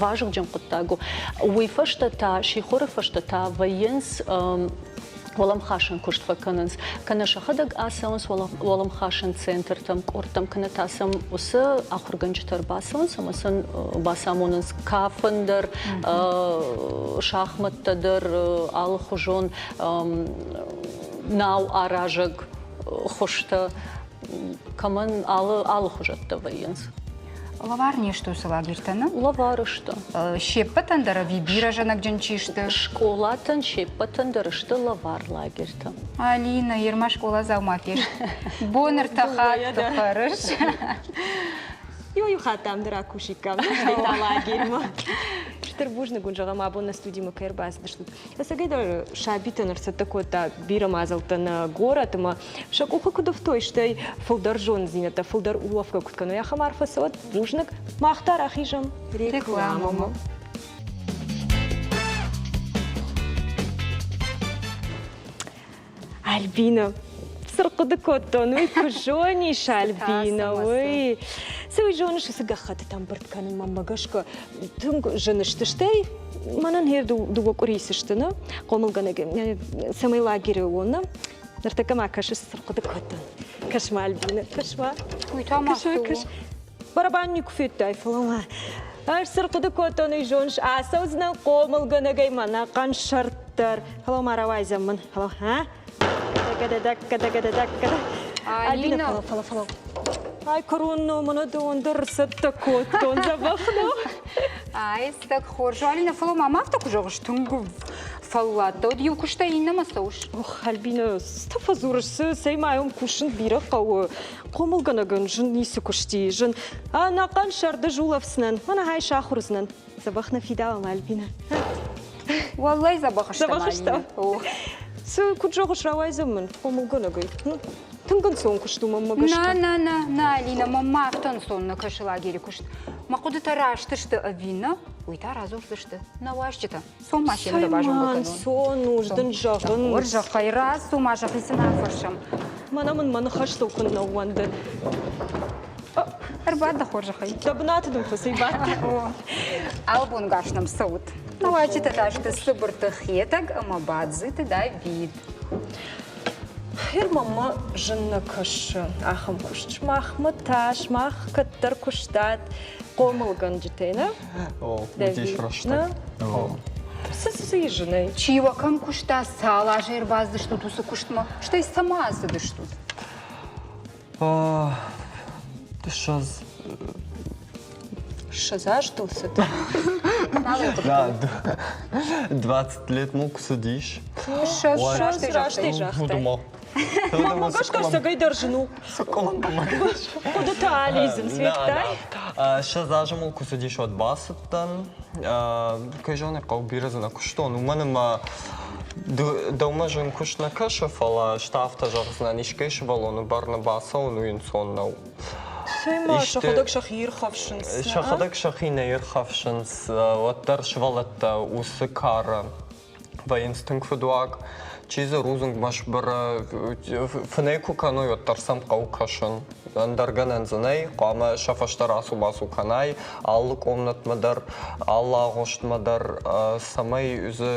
Speaker 4: вазыгджын хъуыддаг у. Уый фӕстӕ та, сихоры фӕстӕ та вӕййынц уӕлӕмхасӕн куыст фӕкӕнынц, кӕнӕ сӕхӕдӕг ацӕуынц уӕлӕмхасӕн центртӕм, къордтӕм, кӕнӕ та сӕм уыцы ахуыргӕнджытӕ ӕрбацӕуынц ӕмӕ сын бацамонынц кафын дӕр, шахмӕттӕ дӕр, алыхуызон нау аразӕг хуызтӕ, кӕмӕн алыхуызӕттӕ вӕййынц.
Speaker 2: Лӕвар не сты уыцы лагерьтӕ, нӕ?
Speaker 4: Лӕвар сты.
Speaker 2: Се ппӕтӕн дӕр ӕви бирӕ зӕнӕгджын чи сты?
Speaker 4: Скъолатӕн се ппӕтӕн дӕр сты лӕвар лагерьтӕ.
Speaker 2: Алина, ерма скъоладзау ма фест. Бон ӕртӕ хатты хӕрыс.
Speaker 1: Иу хатт ам дӕр акусиккам, стӕй та лагерьмӕ. Стыр бузныг уын зӕгъӕм, абон нӕ студимӕ кӕй ӕрбацыдыстут. Ӕцӕгӕйдӕр сабитӕн ӕрцӕттӕ кодта бирӕ мадзӕлттӕ нӕ горӕт ӕмӕ сӕ къухы куыд ӕфтой, стӕй фылдӕр зонддзинӕдтӕ, фылдӕр улӕфгӕ куыд кӕной, ахӕм арфӕ цӕуӕд. Бузныг, мах та рахизӕм рекламӕмӕ. Альбина, цы рхъуыды кодтон, уый куы зонис, Альбина, уый. Цы уый зоныс, уыцы гӕххӕттытӕ ӕмбырд кӕнын мӕнмӕ гӕсгӕ тынг зын сты. Стӕй мӕнӕн гъер дыууӕ къуырийы цы сты, нӕ хъомылгӕнӕг, цӕмӕй лагеры уон, нӕ? Ныртӕккӕ ма кӕсыс, цы рхъуыды кодтон. Кӕс-ма, Альбина, кӕс-ма.
Speaker 2: Уый та ма цы у?
Speaker 1: Барабан никуы федтай, фӕлӕ ма ӕз цы рхъуыды кодтон, уый зоныс, ацӕудзынӕн хъомылгӕнӕгӕй мӕнӕ хъӕнсӕрддӕр. Фӕлӕ ма рауайдзӕн мын. Фӕлӕ, ха? Алина, фӕлӕ, фӕлӕ, фӕлӕ. Ай, кӕронно, мӕнӕ дон дӕр ӕрцӕттӕ кодтон, дзӕбӕх нӕу?
Speaker 2: Ай, стӕг хорз. Алина, фӕлӕ ма афтӕ куы зӕгъыс, тынг фӕллад дӕ, уӕд иу куыстӕй иннӕмӕ цӕуыс.
Speaker 1: Ох, Альбина, цы фӕдзурыс, цы, цӕй ма йӕм кусын бирӕ хъӕуы. Хъомылгӕнӕгӕн зын ницы куысти, зын. Ӕнӕхъӕн сӕрды зулӕфдзынӕн, мӕнӕ хай сахуыр уыдзынӕн. Дзӕбӕх нӕ фидауӕм, Альбина.
Speaker 2: Уӕллӕй дзӕбӕх стӕм,
Speaker 1: Дзӕбӕх стӕм. Цы, куыд зӕгъыс, рауайдзӕн мын хъомылгӕнӕгӕй? Тынг ӕнцон куыст у мӕнмӕ гӕсгӕ.
Speaker 2: Нӕ, нӕ, нӕ, нӕ, Алина, мӕнмӕ афтӕ ӕнцон нӕ кӕсы лагеры куыст. Мӕ хъуыдытӕ раст сты ӕви нӕ, уый та радзурдзысты нӕ уазджытӕ. Цом ма семӕ базонгӕ кӕнон.
Speaker 1: Ӕнцон у, дын зӕгъын.
Speaker 2: Хорзӕхӕй рацу, ма сӕхицӕн афӕрсӕм.
Speaker 1: Мӕнӕ мын мӕ ныхӕстыл куыннӕ ууӕнды.
Speaker 2: Ӕрбад дӕ хорзӕхӕй.
Speaker 1: Дӕ бынаты дын фӕци бадт.
Speaker 2: Албонгас нӕм цӕут. Нӕ уазджытӕ та сты Цыбырты Хетӕг ӕмӕ Бадзыты Давид.
Speaker 1: Гъер мӕмӕ зын нӕ кӕсы ахӕм куыст. Сымахмӕ та, сымах кӕддӕр куыстат хъомылгӕнджытӕй, нӕ?
Speaker 6: О, уыдис рӕстӕг.
Speaker 1: Цы цы зынӕй?
Speaker 2: Чи уӕ кӕм куыста, цал азы ӕрбацыдыстут уыцы куыстмӕ, стӕй цӕмӕ ацыдыстут?
Speaker 6: 20.
Speaker 1: 20 азтыл цыд.
Speaker 6: Да, 20 лет мыл куы цыдис.
Speaker 1: 20 растӕй загътай. Мӕнмӕ гӕсгӕ ӕцӕгӕй дӕр зын у. Хъуыдытӕ алидзынц, федтай?
Speaker 6: 20 азы мыл куы цыдис, уӕд бацыдтӕн. Кӕй зоны, хъӕуы бирӕ дзы нӕ куыстон, уымӕн ӕмӕ дӕумӕ зын куыст нӕ кӕсы, фӕлӕ ӕз та афтӕ зӕгъдзынӕн, искӕй сывӕллоны бӕрны бацӕуын уый ӕнцон нӕу.
Speaker 1: Цӕй ма, сӕхӕдӕг сӕхи ирхӕфсынц.
Speaker 6: Сӕхӕдӕг сӕхи нӕ ирхӕфсынц, уӕддӕр сывӕллӕттӕ уыцы кары вӕййынц тынг фыдуаг. Чи дзы рудзынгмӕ сбыры, фынӕй куы кӕной, уӕддӕр сӕм хъӕуы кӕсын. Ӕндӕр гӕнӕн дзы нӕй, хъуамӕ сӕ фӕстӕ рацу-бацу кӕнай алы къомнӕтмӕ дӕр, алы агъуыстмӕ дӕр, цӕмӕй дзы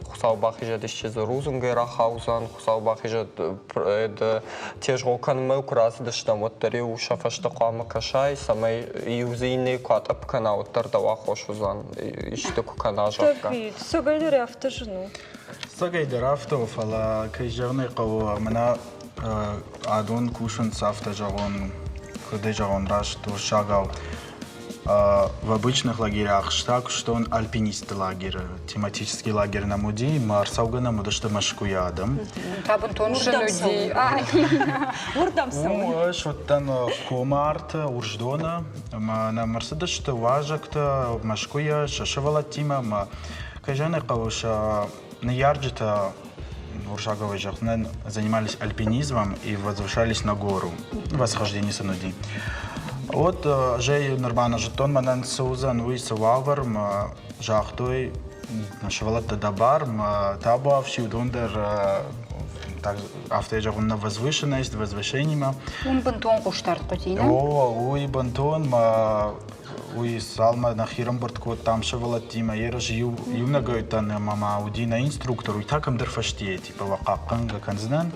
Speaker 6: Хуыцау бахизӕд, исчи дзы рудзынгӕй рахаудзӕн, Хуыцау бахизӕд, тезгъо кӕнынмӕ куы рацыдыстӕм, уӕддӕр-иу сӕ фӕстӕ хъуамӕ кӕсай, цӕмӕй иу дзы иннӕйы куы атъӕпп кӕна, уӕддӕр дӕу аххос уыдзӕн, исты куы кӕна, зӕгъгӕ.
Speaker 1: Давид, цӕгӕйдӕр афтӕ зын у.
Speaker 7: Цӕгӕйдӕр афтӕ у, фӕлӕ, кӕй зӕгъын ӕй хъӕуы, мӕнӕ адон кусынц афтӕ зӕгъон, куыдӕй зӕгъон, раст уырыссагау. В обычных лагерях та куыстон альпинистты лагеры. Тематический лагерь нӕм уыди, мӕ ӕрцӕугӕ нӕм уыдысты Мӕскуыйы адӕм.
Speaker 2: Та бынтон зын уыди.
Speaker 1: Уырдӕм цӕуын.
Speaker 7: Ӕз уыдтӕн комы арты, Урсдоны, ӕмӕ нӕм ӕрцыдысты уазӕгтӕ Мӕскуыйӕ сӕ сывӕллӕттимӕ ӕмӕ, кӕй зӕгъын ӕй хъӕуы, сӕ ныййарджытӕ уырыссагау зӕгъдзынӕн, занимались альпинизмом и возвышались на гору. Восхождение сын уыди. Вот ӕз нырма нӕ зыдтон, мӕнӕн цы уыдзӕн, уый цы уавӕр, мӕ загътой, сывӕллӕттӕ дӕ бар, мӕ табуафси, уыдон дӕр так, афтӕ зӕгъун, на возвышенность, возвышениемӕ.
Speaker 2: Уым бынтон хъусдард хъуыди, нӕ?
Speaker 7: О, уый бынтон, мӕ уый цалмӕ нӕхи рӕмбырд кодтам сывӕллӕттимӕ ерыс иу иунӕгӕй уыдтӕн ӕмӕ ма уыди нӕ инструктор, уый та кӕмдӕр фӕстийӕ, типа уӕ хъахъхъӕнгӕ кӕндзынӕн,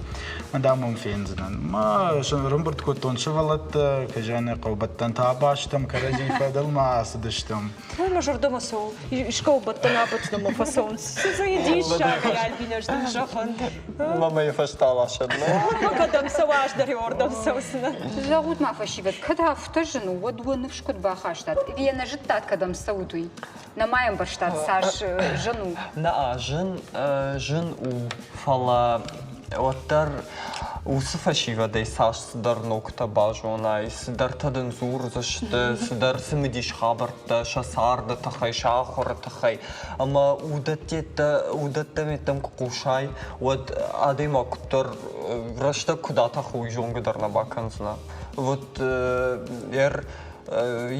Speaker 7: мӕ дам уым фендзынӕн. Ма рӕмбырд кодтон сывӕллӕттӕ, кӕй хъӕубӕттӕнтӕ абастам, кӕрӕдзи фӕдыл ма ацыдыстӕм.
Speaker 1: Ой, мӕ зӕрдӕмӕ цӕуы. Искӕуыл бӕттӕн абӕттынмӕ фӕцӕуынц. Цы дзы диссаг, Альбинӕ, ӕз дын зӕгъын.
Speaker 6: Мамӕ йӕ фӕстӕ аласӕд.
Speaker 1: Кӕдӕм цӕуа, ӕз дӕр иуӕрдӕм цӕудзынӕн.
Speaker 2: Зӕгъут ма, фӕсивӕд, кӕд афтӕ зын у, уӕд уӕ ныфс куыд бахастат? Ӕви йӕ нӕ зыдтат, кӕдӕм цӕут, уый? Нӕма ӕмбӕрстат, цас зын у?
Speaker 6: Нӕ, зын, зын у, фӕлӕ уӕддӕр уыцы фӕсивӕдӕй цас цыдӕр ногтӕ базонай, цыдӕртӕ дын дзурдзысты, цыдӕр цымыдис хабӕрттӕ сӕ царды тыххӕй, сӕ ахуыры тыххӕй. Ӕмӕ уыдӕттӕ уыдӕттӕм куы хъусай, уӕд адӕймаг куыддӕр рӕстӕг куыд атӕхы, уый зонгӕ дӕр нӕ бакӕндзынӕ. Вот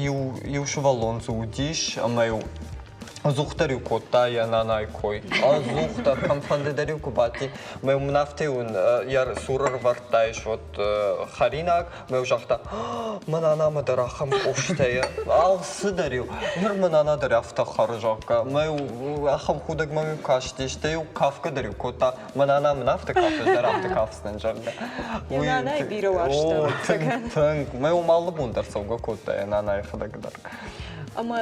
Speaker 6: иу, иу сывӕллон дзы уыдис, ӕмӕ-иу Ӕдзухдӕр-иу кодта йӕ нанайы кой. Ӕдзухдӕр, кӕмфӕнды дӕр-иу куы бадти, мӕ уын афтӕ-иу ын йӕ цуры ӕрывӕрдтаис вот хӕринаг, мӕ-иу загъта, мӕ нанамӕ дӕр ахӕм къустӕ алцыдӕр-иу. Ныр мӕ нана дӕр афтӕ хӕры, зӕгъгӕ. Мӕ-иу ахӕм худӕг мӕм-иу касти, стӕй-иу кафгӕ дӕр-иу кодта. Мӕ нана мын афтӕ кафы, ӕз дӕр афтӕ кафдзынӕн, зӕгъгӕ.
Speaker 8: Йӕ нанайы бирӕ уарзта.
Speaker 6: О, тынг, тынг. Мӕ-иу алы бон дӕр цӕугӕ кодта йӕ нанайы худӕг дӕр.
Speaker 8: Ӕмӕ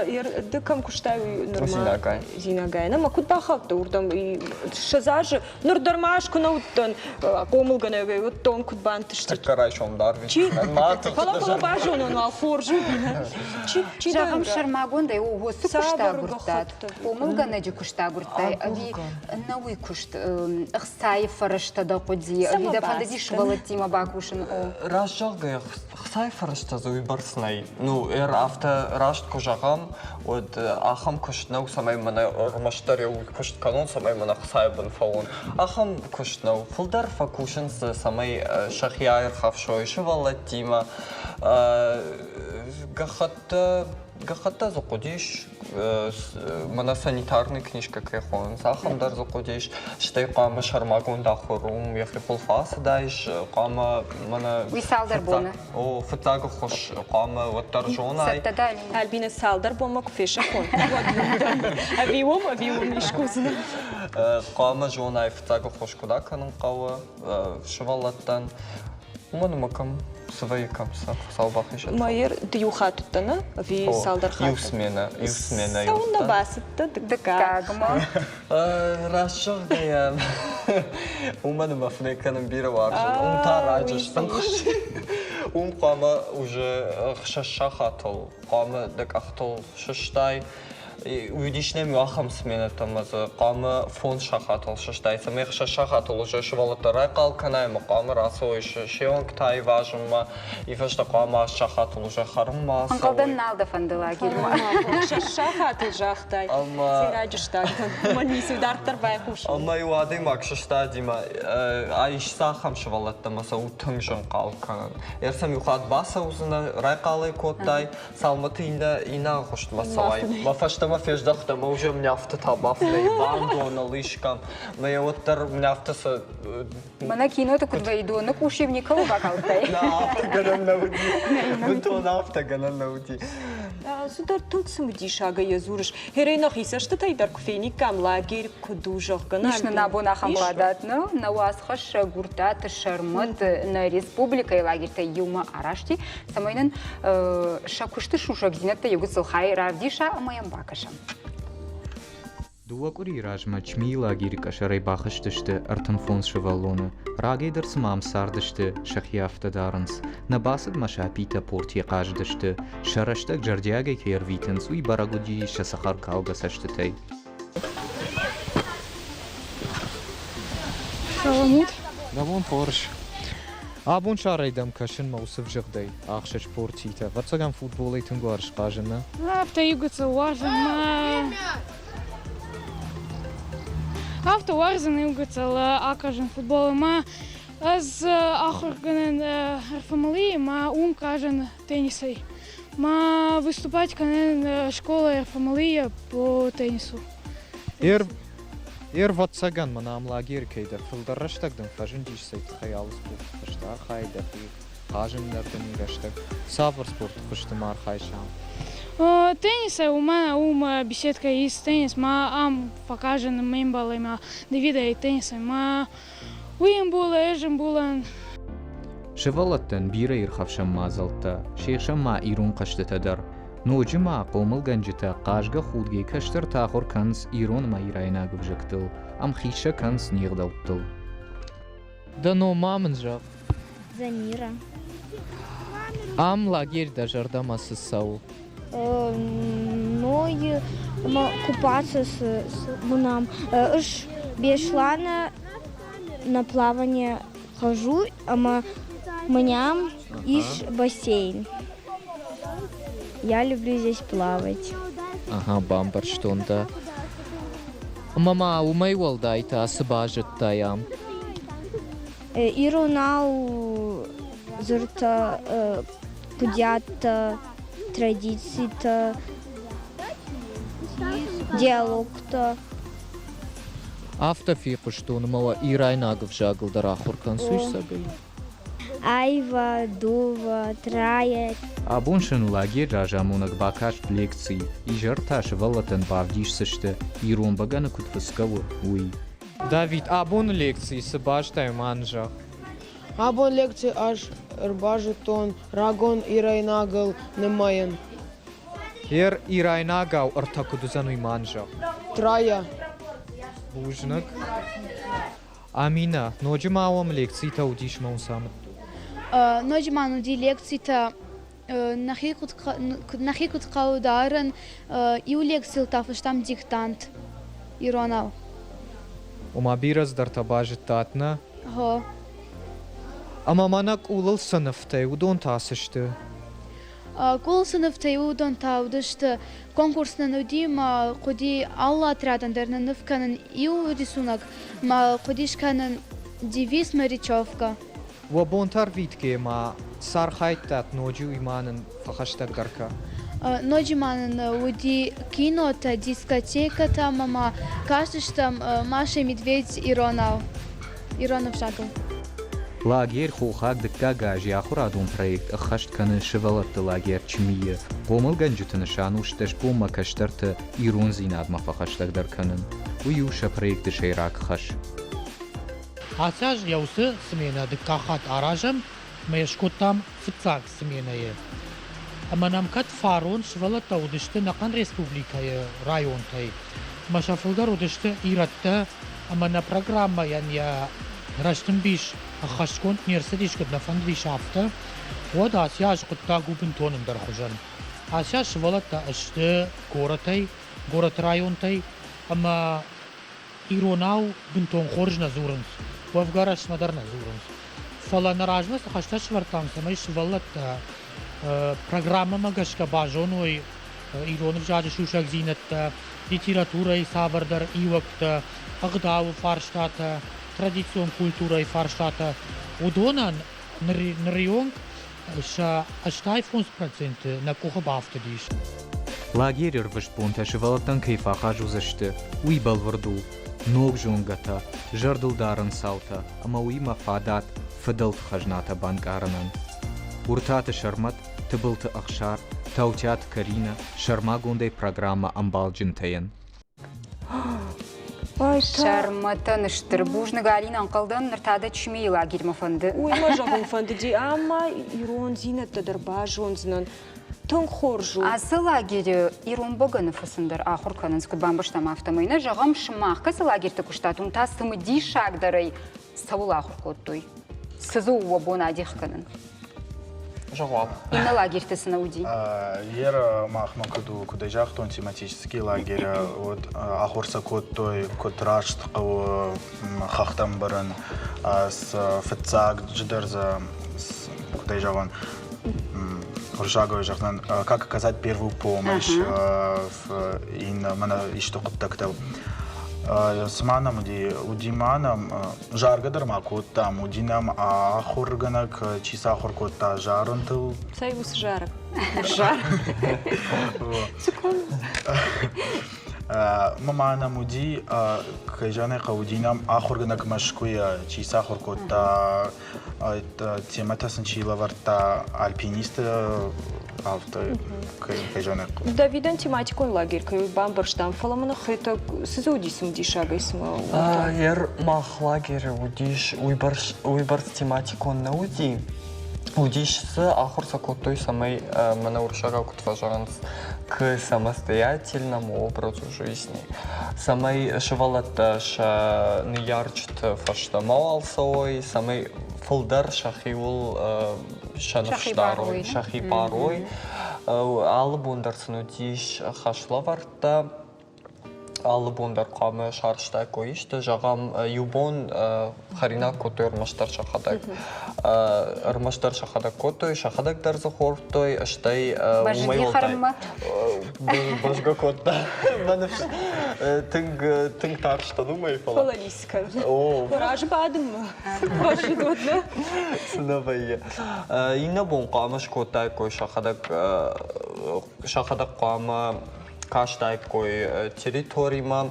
Speaker 8: ды кӕм куыстай, уый нырма
Speaker 6: Зинагай.
Speaker 8: Зинагай. Ӕмӕ куыд бахаудтӕ уырдӕм? 20 азы ныр дӕр ма ӕз куы нӕ уыдтӕн хъомылгӕнӕгӕй, уыдтон, куыд бантысти.
Speaker 6: Тӕккӕ райсом дӕр
Speaker 8: Чи? Фӕлӕ фӕлӕ базонон уал хорз у. Чи чи
Speaker 2: Зӕгъӕм, сӕрмагондӕй уыцы куыст агуырдтат, хъомылгӕнӕджы куыст агуырдтай ӕви нӕуый куыст ӕхцайы фӕрӕзтӕ дӕ хъуыди, ӕви дӕ фӕндыди сывӕллӕттимӕ бакусын?
Speaker 6: Раст зӕгъгӕйӕ, Хцайы фӕрӕзтӕ дзы уыйбӕрц нӕй. Ну, афтӕ раст куы зӕгъӕм, уӕд ахӕм куыст нӕу, цӕмӕй мӕнӕ ӕрмӕстдӕр уый куыст кӕнон, цӕмӕй мӕнӕ хцайы бын фӕуон. Ахӕм куыст нӕу. Фылдӕр фӕкусынц дзы, цӕмӕй сӕхи аирхӕфсой сывӕллӕттимӕ. Гӕххӕттӕ, гӕххӕттӕ дзы хъуыдис, мӕнӕ санитарный книжкӕ кӕй хонынц, ахӕм дӕр дзы хъуыдис. Стӕй хъуамӕ сӕрмагонд ахуыр уым йӕхи хуылфы ацыдаис, хъуамӕ мӕнӕ...
Speaker 2: Уый цалдӕр боны.
Speaker 6: О, фыццаг ӕххуыс хъуамӕ уӕддӕр зонай.
Speaker 2: Цӕттӕ дӕ,
Speaker 8: Альбина, цалдӕр бонмӕ куы фесӕфон, уӕд ӕви уым, ӕви уым искуыдзынӕ.
Speaker 6: Хъуамӕ зонай, фыццаг ӕххуыс куыд акӕнын хъӕуы сывӕллӕттӕн. Уымӕн ӕмӕ кӕм цы вӕййы, кӕм цы, Хуыцау бахизӕд.
Speaker 8: Майер, ды иу хатт уыдтӕ, нӕ? Ӕви цалдӕр хатты?
Speaker 6: Иу сменӕ, иу сменӕ.
Speaker 8: Цӕуылнӕ бацыдтӕ
Speaker 2: дыккагмӕ?
Speaker 6: Раст зӕгъгӕйӕ, уымӕн ӕмӕ фынӕй кӕнын бирӕ уарзын. Уым та раджы стӕм. Уым хъуамӕ уже 6 сахатыл хъуамӕ дӕ къӕхтыл сыстай. Уыдис нӕм иу ахӕм сменӕтӕ ӕмӕ дзы хъуамӕ фондз сахатыл сыстай, цӕмӕй ӕхсӕз сахатыл уже сывӕллӕттӕ райхъал кӕнай ӕмӕ хъуамӕ рацӕуой се уӕнгтӕ аивазынмӕ, и фӕстӕ хъуамӕ аст сахатыл уже хӕрынмӕ ацӕуой.
Speaker 2: Ӕнхъӕлдӕн нал дӕ фӕнды лагерьмӕ.
Speaker 8: Ӕхсӕз сахатыл загътай, сӕйраджы стадтӕн. Уымӕн ницы дарддӕр байхъус.
Speaker 6: Ӕмӕ-иу адӕймаг сыстадимӕ ис ахӕм сывӕллӕттӕ ӕмӕ сӕ у тынг зын хъал кӕнын. Ӕрсӕм иу хатт бацӕудзынӕ, райхъал ӕй кодтай, Цалматы иннӕ иннӕ агъуыстмӕ цӕуай. Мӕ фӕстӕмӕ фездӕхтӕ мӕ уже мын афтӕ та бафынӕй бандоныл искӕм. Мӕ йӕ уӕддӕр мын афтӕ сӕ
Speaker 2: Мӕнӕ киноты куыд вӕййы, доны къус-иу никӕуыл бакалдтай?
Speaker 6: Нӕ, афтӕ гӕнӕн нӕ уыди. Бынтон афтӕ гӕнӕн нӕ уыди.
Speaker 8: Цыдӕр тынг цымыдисагӕй йӕ дзурыс. Херӕй нӕхи цӕстытӕй дӕр куы фениккам, лагерь куыд у, зӕгъгӕ.
Speaker 2: Ис нын абон ахӕм фадат, нӕ нӕ уацхӕссӕг Уртаты Сӕрмӕт нӕ республикӕйы лагерьтӕй иумӕ арасти, цӕмӕй нын сӕ куысты сусӕгдзинӕдтӕ иу гыццыл хай равдиса ӕмӕ йӕм бакӕсӕм.
Speaker 9: Дыууӕ къуырийы размӕ Чмийы лагеры къӕсӕрӕй бахызтысты 35 сывӕллоны. Рагӕй дӕр цыма ам цардысты, сӕхи афтӕ дарынц. Нӕ бацыдмӕ сапитӕ портийӕ хъазыдысты. Сӕ рӕстӕг зӕрдиагӕй кӕй ӕрвитынц, уый бӕрӕг уыди сӕ цӕхӕркалгӕ цӕстытӕй.
Speaker 10: Саламут.
Speaker 9: Дӕ бон хорз. Абон сарӕй дӕм кӕсын мӕ уыцы взыгъдӕй ӕхсӕз портитӕ. Ӕвӕццӕгӕн футболӕй тынг уарзыс хъазын, нӕ?
Speaker 10: Афтӕ иу уарзын мӕ Афтӕ уарзын иу гыццыл ахъазын футболы мӕ ӕз ахуыргӕнӕн РФМЛИ мӕ уым хъазын теннисӕй. Мӕ выступать кӕнын школа РФМЛИ по теннису.
Speaker 9: Ӕрвӕццӕгӕн мын ам лагерь кӕйдӕр фылдӕр рӕстӕг дын фӕзындис цӕй тыххӕй алы спорты хуызты архайы дӕхи хъазын дӕр дын и рӕстӕг. Цавӕр спорты хуызты ма архайыс ам?
Speaker 10: Теннисӕй уымӕн уым беседкӕ ис теннис, ма ам фӕхъазын ме мбалимӕ Давидӕй теннисӕй. Ма уый ӕмбулы, ӕз ӕмбулын.
Speaker 9: Сывӕллӕттӕн бирӕ ирхӕфсӕн мадзӕлттӕ, се хсӕн ма ирон хъӕзтытӕ дӕр. Ноджы ма хъомылгӕнджытӕ хъазгӕ-худгӕ кӕстӕртӕ ахуыр кӕнынц ирон ӕмӕ ирайнаг ӕвзӕгтыл, ӕмхиц сӕ кӕнынц не гъдӕуттыл. Дӕ ном ма мын зӕгъ.
Speaker 11: Замира.
Speaker 9: Ам лагерь дӕ зӕрдӕмӕ цы цӕуы?
Speaker 11: Ной купаться с нам. Ыс Беслана на плавание хожу, ӕмӕ мӕнӕм ис бассейн. Я люблю здесь плавать.
Speaker 9: Ага, бамбӕрстон дӕ. Ӕмӕ ма уымӕй уӕлдай та цы базыдтай ам?
Speaker 11: Иронау дзырдтӕ, куыдиӕттӕ, традицитӕ. диалогтӕ.
Speaker 9: Афтӕ фехъуыстон, ӕмӕ уӕ ирайнаг ӕвзагыл дӕр ахуыр кӕныс уый
Speaker 11: Айва, дува, трае.
Speaker 9: Абон сын лагерь разамонӕг бакаст лекци, изӕр та сывӕллӕттӕн бавдисдзысты, ирон бӕгӕны куыд фыцгӕ у, уый.
Speaker 12: Давид, абоны лекцийы цы базыдтай, ма нын зӕгъ.
Speaker 13: Абон лекци ӕз ӕрбазыдтон рагон ирайнагыл нымайын.
Speaker 12: Ер ирайнагау ӕртӕ куыд уыдзӕн, уый ма нын зӕгъ.
Speaker 13: Трая.
Speaker 12: Бузныг. Аминӕ, ноджы ма уӕм лекцитӕ уыдис мӕ уын амыдтой?
Speaker 14: Ноджы ма уыди лекцитӕ нӕхи куыд хъӕуы дарын. Иу лекцийыл та фыстам диктант иронау.
Speaker 12: Ома бирӕ цыдӕртӕ базыдтат, нӕ?
Speaker 14: Гъо.
Speaker 12: Ӕмӕ мӕнӕ къулыл цы нывтӕй, уыдон та цы сты?
Speaker 14: Къулыл цы нывтӕй, уыдон та уыдысты конкурс нын уыди мӕ хъуыди алы отрядӕн дӕр нын ныв кӕнын иу рисунок, мӕ хъуыди скӕнын девиз мӕ речевка.
Speaker 12: Уӕ бонтӕ ӕрвитгӕ ма цы архайдтат ноджы, уый ма нын фӕхӕстӕгдӕр кӕ.
Speaker 14: Ноджы ма нын уыди кинотӕ, дискотекӕтӕ ӕмӕ ма кастыстӕм Маша и Медведь иронау, ирон ӕвзагыл.
Speaker 9: Лагерь «Хохаг дыккаг аз» йӕ ахуырадон проект ӕххӕст кӕны сывӕллӕтты лагерь Чмийы. Хъомылгӕнджыты нысан у стӕсбонмӕ кӕстӕрты ирондзинадмӕ фӕхӕстӕгдӕр кӕнын. Уый у сӕ проекты сӕйраг хӕс.
Speaker 15: Ацы аз йӕ уыцы сменӕ дыккаг хатт аразӕм ӕмӕ йӕ скодтам фыццаг сменӕйы. Ӕмӕ нӕм кӕд фарон сывӕллӕттӕ уыдысты ӕнӕхъӕн республикӕйы районтӕй, ӕмӕ сӕ фылдӕр уыдысты ирӕттӕ, ӕмӕ нӕ программӕйӕн йӕ рӕстӕмбис ӕххӕстгонд не рцыдис, куыд нӕ фӕндыдис, афтӕ, уӕд ацы аз хъуыддаг у бынтон ӕндӕр хуызӕн. Ацы аз сывӕллӕттӕ сты горӕтӕй, горӕты районтӕй ӕмӕ иронау бынтон хорз нӕ дзурынц, уӕвгӕ рӕстмӕ дӕр нӕ дзурынц. Фӕлӕ нӕ размӕ цы хӕстӕ сӕвӕрдтам, цӕмӕй сывӕллӕттӕ программӕмӕ гӕсгӕ базоной ирон ӕвзаджы сусӕгдзинӕдтӕ, литературӕйы цавӕрдӕр иуӕгтӕ, ӕгъдауы фарстатӕ, традицион культурӕйы фарстатӕ, уыдонӕн нырыонг сӕ 85% нӕ къухы бафтыдис.
Speaker 9: Лагеры ӕрвыст бонтӕ сывӕллӕттӕн кӕй фӕахъаз уыдзысты, уый бӕлвырд у. Ног зонгӕтӕ, зӕрдылдарӕн цаутӕ ӕмӕ уыимӕ фадат фыдӕлты хӕзнатӕ банкъарынӕн. Уыртаты Сӕрмӕт, Тыбылты Ӕхсар, Таутиаты Каринӕ, сӕрмагондӕй программӕ ӕмбалджынтӕ-йӕн.
Speaker 2: Сӕрмӕтӕн стыр бузныг, Алина, ӕнхъӕлдӕн, ныр та дӕ Чмийы лагерьмӕ фӕнды.
Speaker 8: Уый мӕ зӕгъын фӕндыди, ӕмӕ ирондзинӕдтӕ дӕр базондзынӕн. Тынг хорз у.
Speaker 2: Ацы лагеры ирон бӕгӕны фыцын дӕр ахуыр кӕнынц, куыд бамбӕрстам, афтӕмӕй. Нӕ зӕгъӕм, сымах кӕцы лагерьты куыстат, уым та цымыдисагдӕрӕй цӕуыл ахуыр кодтой? Цы дзы у уӕ бон адих кӕнын?
Speaker 6: Зӕгъуат.
Speaker 2: Иннӕ лагерьты цы нӕ уыди?
Speaker 7: Ер махмӕ куыд у, куыд ӕй загътон, тематический лагерь, вот ахуыр сӕ кодтой, куыд раст хъӕуы хӕхтӕм бырын, фыццагджыдӕр дзы, куыд ӕй зӕгъон, уырыссагау зӕгъдзӕн, как оказать первую помощь, иннӕ мӕнӕ исты хъуыддӕгтыл. Цыма нӕм уыди, уыди ма нӕм Заргӕ дӕр ма кодтам, уыди нӕм ахуыргӕнӕг, чи сӕ ахуыр кодта зарынтыл.
Speaker 8: Цӕй уыцы зарӕг? Зар. Цы кӕны?
Speaker 7: Ма нӕм уыди, кӕй зӕгъын ӕй хъӕуы, уыди нӕм ахуыргӕнӕг Мӕскуыйӕ, чи сӕ ахуыр кодта, темӕтӕ сын чи лӕвӕрдта, альпинисты афтӕ кӕй зӕгъын ӕй хъӕуы.
Speaker 8: Давидӕн тематикон лагерь кӕй бамбӕрстам, фӕлӕ мын хетӕг цы дзы уыди цымыдисагӕй цымӕ?
Speaker 6: Ер мах лагеры уыдис уыйбӕрц тематикон нӕ уыди. Уыдис дзы, ахуыр сӕ кодтой, цӕмӕй мӕнӕ уырыссагау куыд фӕзӕгъынц, к самостоятельному образу жизни. Цӕмӕй сывӕллӕттӕ сӕ ныййарджыты фӕстӕ мауал цӕуой, цӕмӕй фылдӕр сӕхиуыл сӕ ныфс дарой, сӕхи барой. Алы бон дӕр сын уыдис хӕслӕвӕрдтӕ. Алы бон дӕр хъуамӕ сарӕзтаиккой исты. Зӕгъӕм, иу бон хӕринаг кодтой ӕрмӕстдӕр сӕхӕдӕг. Ӕрмӕстдӕр сӕхӕдӕг кодтой, сӕхӕдӕг дӕр дзы хордтой, стӕй уымӕй уӕлдай бӕзгӕ кодта. Мӕ ныфс тынг тынг тарстӕн уымӕй, фӕлӕ.
Speaker 8: Фӕлӕ Лискӕ. Разы бадынмӕ базыдот, нӕ?
Speaker 6: Цы нӕ вӕййы. Иннӕ бон хъуамӕ скодтаиккой сӕхӕдӕг сӕхӕдӕг хъуамӕ. Кастаиккой территоримӕ,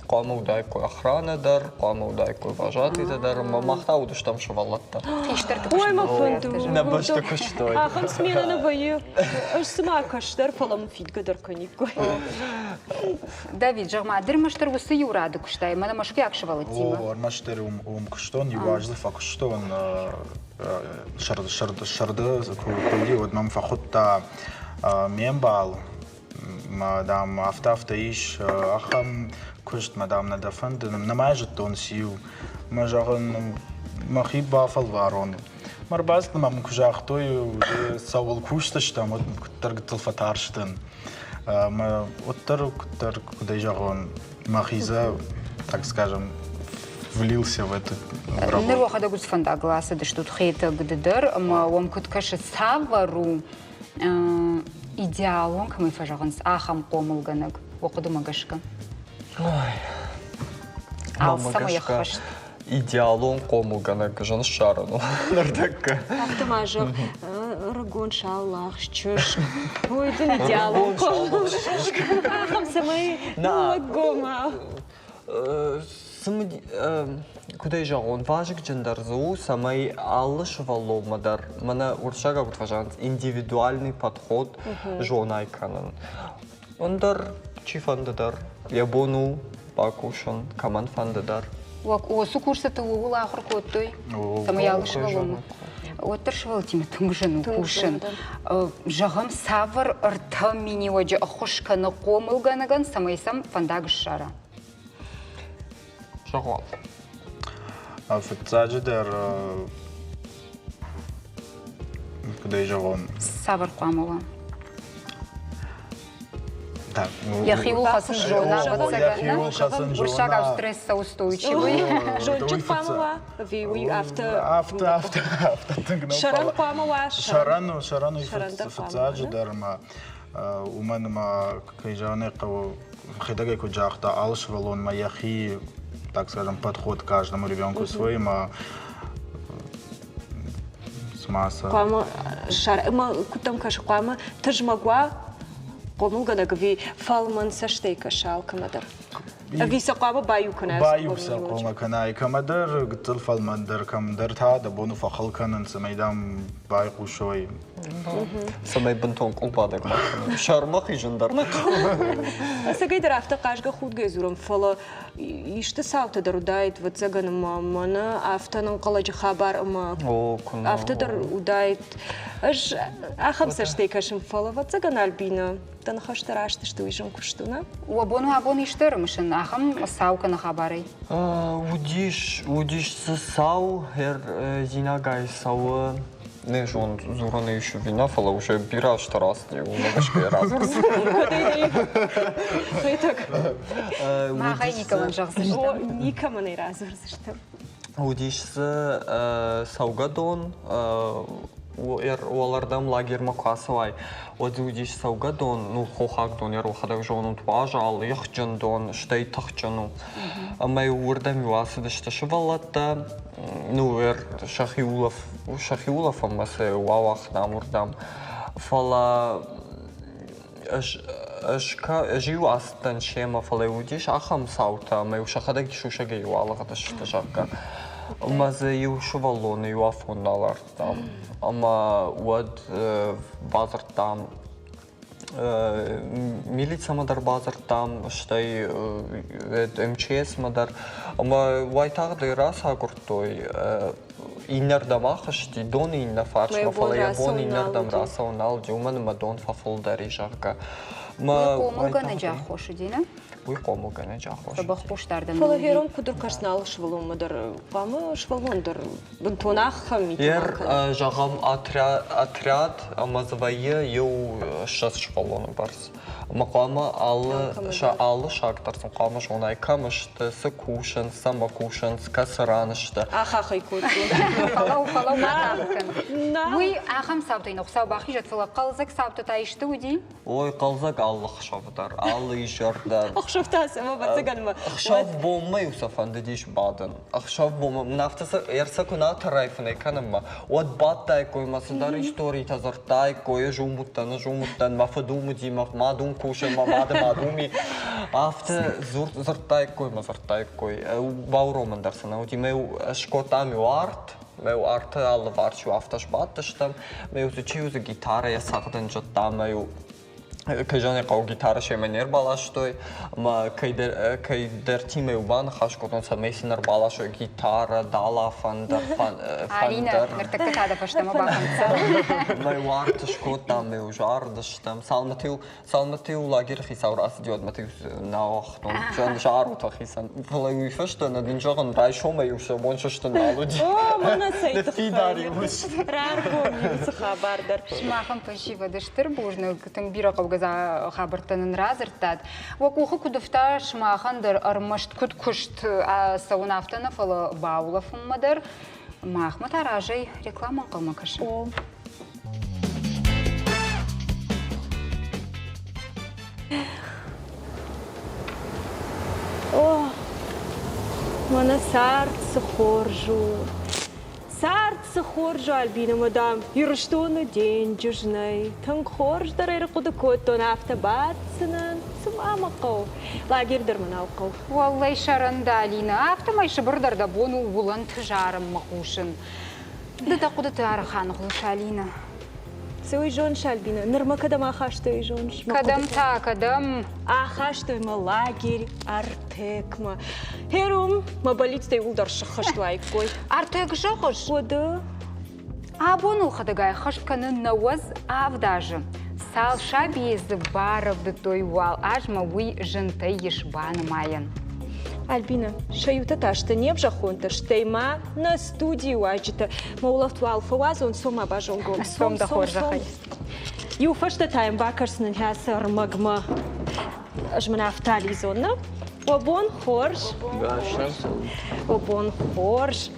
Speaker 6: хъуамӕ уыдаиккой охрана дӕр, хъуамӕ уыдаиккой вожатыйтӕ дӕр, ӕмӕ мах та уыдыстӕм сывӕллӕттӕ.
Speaker 2: Хистӕрты
Speaker 8: Ой, мӕ фӕнды.
Speaker 6: Нӕ бӕсты куыстой.
Speaker 8: Ахӕм сменӕ нӕ вӕййы. Ӕз цыма кӕстӕр, фӕлӕ мын фидгӕ дӕр кӕниккой.
Speaker 2: Давид, зӕгъ-ма, ды ӕрмӕстдӕр уыцы иу рады куыстай, мӕнӕ мӕскуыйаг сывӕллӕттимӕ?
Speaker 7: О, ӕрмӕстдӕр уым куыстон, иу аз дзы фӕкуыстон. Сӕрды куы уыди, уӕд мӕм фӕхуыдта ме мбал, мӕ, дам, афтӕ-афтӕ ис, ахӕм куыст, мӕ, дам, нӕ дӕ фӕнды, нӕма зыдтон циу. Мӕ, зӕгъын, мӕхи бафӕлварон. Мӕ ӕрбацыд ӕмӕ мын куы загътой, цӕуыл кусдзыстӕм, уӕд куыддӕр гыццыл фӕтарстӕн. Мӕ уӕддӕр куыддӕр, куыдӕй зӕгъон, мӕхи дзы, так скажем, влился в эту работу.
Speaker 2: Ныр уӕхӕдӕг уыцы фӕндагыл ацыдыстут Хетӕг ды дӕр, ӕмӕ уӕм куыд кӕсы, цавӕр у идеалон, кӕмӕй фӕзӕгъынц, ахӕм хъомылгӕнӕг, уӕ хъуыдымӕ гӕсгӕ? Алцӕмӕй ӕххӕст.
Speaker 6: Идеалон хъомылгӕнӕг зын ссарын у ныртӕккӕ.
Speaker 8: Афтӕ ма зӕгъ, ӕрыгон саулагъз чызг. Ой, дын идеалон хъомылгӕнӕг. Ахӕм цӕмӕй ныллӕггомау.
Speaker 6: Куыд ӕй зӕгъон, вазыгджындӕр дзы у, цӕмӕй алы сывӕллонмӕ дӕр, мӕнӕ уырыссагау куыд фӕзӕгъынц, индивидуальный подход зонай кӕнын. Ӕндӕр чифӕнды дӕр йӕ бон у бакусын, кӕмӕнфӕнды дӕр.
Speaker 2: Уыцы курсыты ууыл ахуыр кодтой, цӕмӕй алы сывӕллонмӕ. Уӕддӕр сывӕллӕттимӕ тынг зын у кусын. Зӕгъӕм, цавӕр ӕртӕ миниуӕджы ӕххуыс кӕны хъомылгӕнӕгӕн, цӕмӕй сӕм фӕндаг ссара?
Speaker 6: Зӕгъуал.
Speaker 7: Фыццаджыдӕр, куыдӕй зӕгъон?
Speaker 2: Цавӕр хъуамӕ уа? Йӕхиуыл хӕцын зона, ӕвӕццӕгӕн, уырыссагау стресс устойчивый.
Speaker 8: Зондджын хъуамӕ уа, ӕви уый афтӕ?
Speaker 7: Афтӕ, афтӕ, афтӕ тынг нӕу.
Speaker 8: Сӕрӕн хъуамӕ уа?
Speaker 7: Сӕрӕн у, сӕрӕн у фыццаджыдӕр ӕмӕ уымӕн ӕмӕ, кӕй зӕгъын ӕй хъӕуы, Хетӕгӕй куыд загъта, алы сывӕллонмӕ йӕхи, так скажем, подход каждому ребенку свой, ӕмӕ цыма сӕ...
Speaker 8: Хъуамӕ ӕмӕ куыд дӕм кӕсы, хъуамӕ тызмӕг уа хъомылгӕнӕг ӕви фӕлмӕн цӕстӕй кӕса алкӕмӕ дӕр? Ӕви сӕ хъуамӕ баиу кӕна?
Speaker 7: Баиу сӕ хъуамӕ кӕнай. Кӕмӕдӕр гыццыл фӕлмӕндӕр, кӕмдӕр та дӕ бон у фӕхыл кӕнын, цӕмӕй дӕм байхъусой.
Speaker 6: Цӕмӕй бынтон къулбадӕг ма кӕной. Сӕрмӕ хизын дӕр нӕ хъӕуы.
Speaker 8: Ӕцӕгӕйдӕр афтӕ хъазгӕ-худгӕ дзурӕм, фӕлӕ исты цаутӕ дӕр уыдаид, ӕвӕццӕгӕн, ӕмӕ мӕнӕ афтӕ ӕнӕнхъӕлӕджы хабар ӕмӕ афтӕ дӕр уыдаид. Ӕз ахӕм цӕстӕй кӕсын, фӕлӕ, ӕвӕццӕгӕн, Альбинӕ, дӕ ныхӕстӕ раст сты, уый зын куыст у, нӕ?
Speaker 2: Уӕ бон у абон исты ӕрымысын ахӕм цау кӕнӕ хабарӕй?
Speaker 6: Уыдис, уыдис дзы цау, Зинагӕй цӕуы Не зон, дзурын ис ӕви нӕ, фӕлӕ уже бирӕ азты рацыди, уымӕ гӕсгӕ йӕ радзурдзынӕн.
Speaker 8: Хетӕг.
Speaker 2: Махӕй никӕмӕн зӕгъдзыстӕм.
Speaker 8: Никӕмӕн ӕй радзурдзыстӕм.
Speaker 6: Уыдис дзы цӕугӕдон, уӕлӕрдӕм лагермӕ куы ацӕуай, уӕд дзы уыдис цӕугӕдон, ну, хохаг дон, йӕ рохӕдӕг зонут, уазал, ихджын дон, стӕй тыхджын у. Ӕмӕ-иу уырдӕм-иу ацыдысты сывӕллӕттӕ, ну, сӕхи улӕф, сӕхи улӕфӕнмӕ сӕ ауагътам уырдӕм. Фӕлӕ ӕз, ӕз, ӕз-иу ацыдтӕн семӕ, фӕлӕ уыдис ахӕм цаутӕ, ӕмӕ-иу сӕхӕдӕг сусӕгӕй алыгъдысты, зӕгъгӕ. Ӕмӕ дзы иу сывӕллоны иу афон нал ардтам. Ӕмӕ уӕд бадзырдтам милицӕмӕ дӕр бадзырдтам, стӕй МЧС-мӕ дӕр. Ӕмӕ уайтагъд ӕй рацагуырдтой. Иннӕрдӕм ахызти, доны иннӕ фарсмӕ, фӕлӕ йӕ бон иннӕрдӕм рацӕуын нал уыди, уымӕн ӕмӕ дон фӕфылдӕр и, зӕгъгӕ.
Speaker 2: Уый хъомылгӕнӕджы аххос уыди, нӕ?
Speaker 6: Уый хъомылгӕнӕджы аххос.
Speaker 2: Дзӕбӕх хъусдардӕн.
Speaker 8: Фӕлӕ фером куыд ӕркаст нал сывӕллонмӕ дӕр, хъуамӕ сывӕллон дӕр бынтон ахӕм митӕ
Speaker 6: Ер, зӕгъӕм, отряд ӕмӕ дзы вӕййы иу 20 сывӕллоны бӕрц. Ӕмӕ хъуамӕ алы, сӕ алы саг дӕр сын хъуамӕ зонай, кӕм сты, цы кусынц, цӕмӕ кусынц, кӕцы ран сты.
Speaker 8: Ахахӕй кодтой.
Speaker 2: Фӕлӕуу, фӕлӕуу, ма тагъд кӕн. Уый ахӕм цаутӕй нӕ Хуыцау бахизӕд, фӕлӕ хъӕлдзӕг цаутӕ та исты уыди?
Speaker 6: Ой, хъӕлдзӕг алы хсӕв дӕр, алы изӕр дӕр.
Speaker 8: Ӕхсӕв та цӕмӕ ӕвӕццӕгӕн
Speaker 6: Ӕхсӕв бонмӕ-иу сӕ фӕндыдис бадын. Ӕхсӕв бонмӕ, мын афтӕ сӕ ӕрцӕ куы нӕ тӕрай фынӕй кӕнынмӕ, уӕд бадтаиккой мӕ цыдӕр историтӕ дзырдтаиккой, ӕз уым уыдтӕн, ӕз уым уыдтӕн, мӕ фыд уым уыди, мӕ мад уым. кусы, мӕ мады мад уым и. Афтӕ дзырдтаиккой мӕ дзырдтаиккой. Бауромын дӕр сын нӕ уыди. Мӕ скодтам иу арт, мӕ арты алыварс-иу афтӕ сбадтыстӕм. Мӕ дзы чи дзы гитарӕйӕ цӕгъдын зыдта, мӕ-иу кӕй зӕгъын хъӕуы, гитарӕ семӕ не рбаластой, ӕмӕ кӕйдӕртимӕ-иу баныхас кодтон, цӕмӕй сын ӕрбаласой гитарӕ, дала, фӕндыр,
Speaker 2: Алинӕ, ныртӕккӕ та дӕ фӕстӕмӕ бафӕнддзӕн.
Speaker 6: Мӕ уарт скодтам, мӕ зарыдыстӕм. Цалынмӕ-иу Цалынмӕ-иу лагеры хицау рацыди, уӕдмӕ-иу нӕ ауагътон. Зарут ахицӕн. Фӕлӕ уый фӕстӕ нӕ дын зӕгъын, райсомӕй-иу сӕ бон сыстын нал уыди.
Speaker 8: О, мӕнӕ цӕй
Speaker 6: Ныффидар-иу
Speaker 8: тыххӕй. Раргом уыцы хабар дӕр.
Speaker 2: Сымахӕн фӕсивӕд стыр бузныг, тынг бирӕ хъӕугӕ хабӕрттӕ нын радзырдтат. Уӕ къухы куыд ӕфта сымахӕн дӕр ӕрмӕст куыд куыст цӕуын афтӕ нӕ, фӕлӕ баулӕфынмӕ дӕр. Махмӕ та разӕй реклама ӕнхъӕлмӕ кӕсы.
Speaker 1: О, мӕнӕ цард цы хорз у! Цард цы хорз у, Альбина, ӕмӕ, дам, Ирыстоны денджыз нӕй. Тынг хорз дӕр ӕрхъуыды кодтон, афтӕ баддзынӕн, цыма мӕ хъӕуы. Лагерь дӕр мӕ нал хъӕуы.
Speaker 2: Уӕллӕй, сӕрӕн дӕ, Алинӕ, афтӕмӕй Сыбыр дӕр дӕ бон у уылӕнты зарынмӕ хъусын. Ды дӕ хъуыдыты арханыгъуылыс, Алинӕ.
Speaker 1: Цы уый зоныс, Альбина? Нырмӕ кӕдӕм ахастой, зоныс?
Speaker 2: Кӕдӕм та, кӕдӕм?
Speaker 1: Ахастой мӕ лагерь Артекмӕ. Херум, мӕ бӕллицтӕ иууылдӕр сыххӕст уаиккой.
Speaker 2: Артек зӕгъыс?
Speaker 1: Уӕдӕ?
Speaker 2: Абон ыл хӕдӕгай хӕст кӕны 97 азы. Цал сабийы дзы барӕвдыдтой, уал азмӕ уый зынтӕй ис банымайӕн.
Speaker 1: Альбина, сӕ иутӕ та сты не взӕххонтӕ, стӕй ма нӕ студийы уазджытӕ. Мӕ улӕфт уал фӕуадзон, цом ма базонгон.
Speaker 2: Цом дӕ хорзӕхӕй.
Speaker 1: Иу фӕстӕ та йын бакӕсдзынӕн хӕцы ӕрмӕгмӕ. Ӕз мын афтӕ алидзон, нӕ? Уӕ бон хорз. Уӕ бон хорз.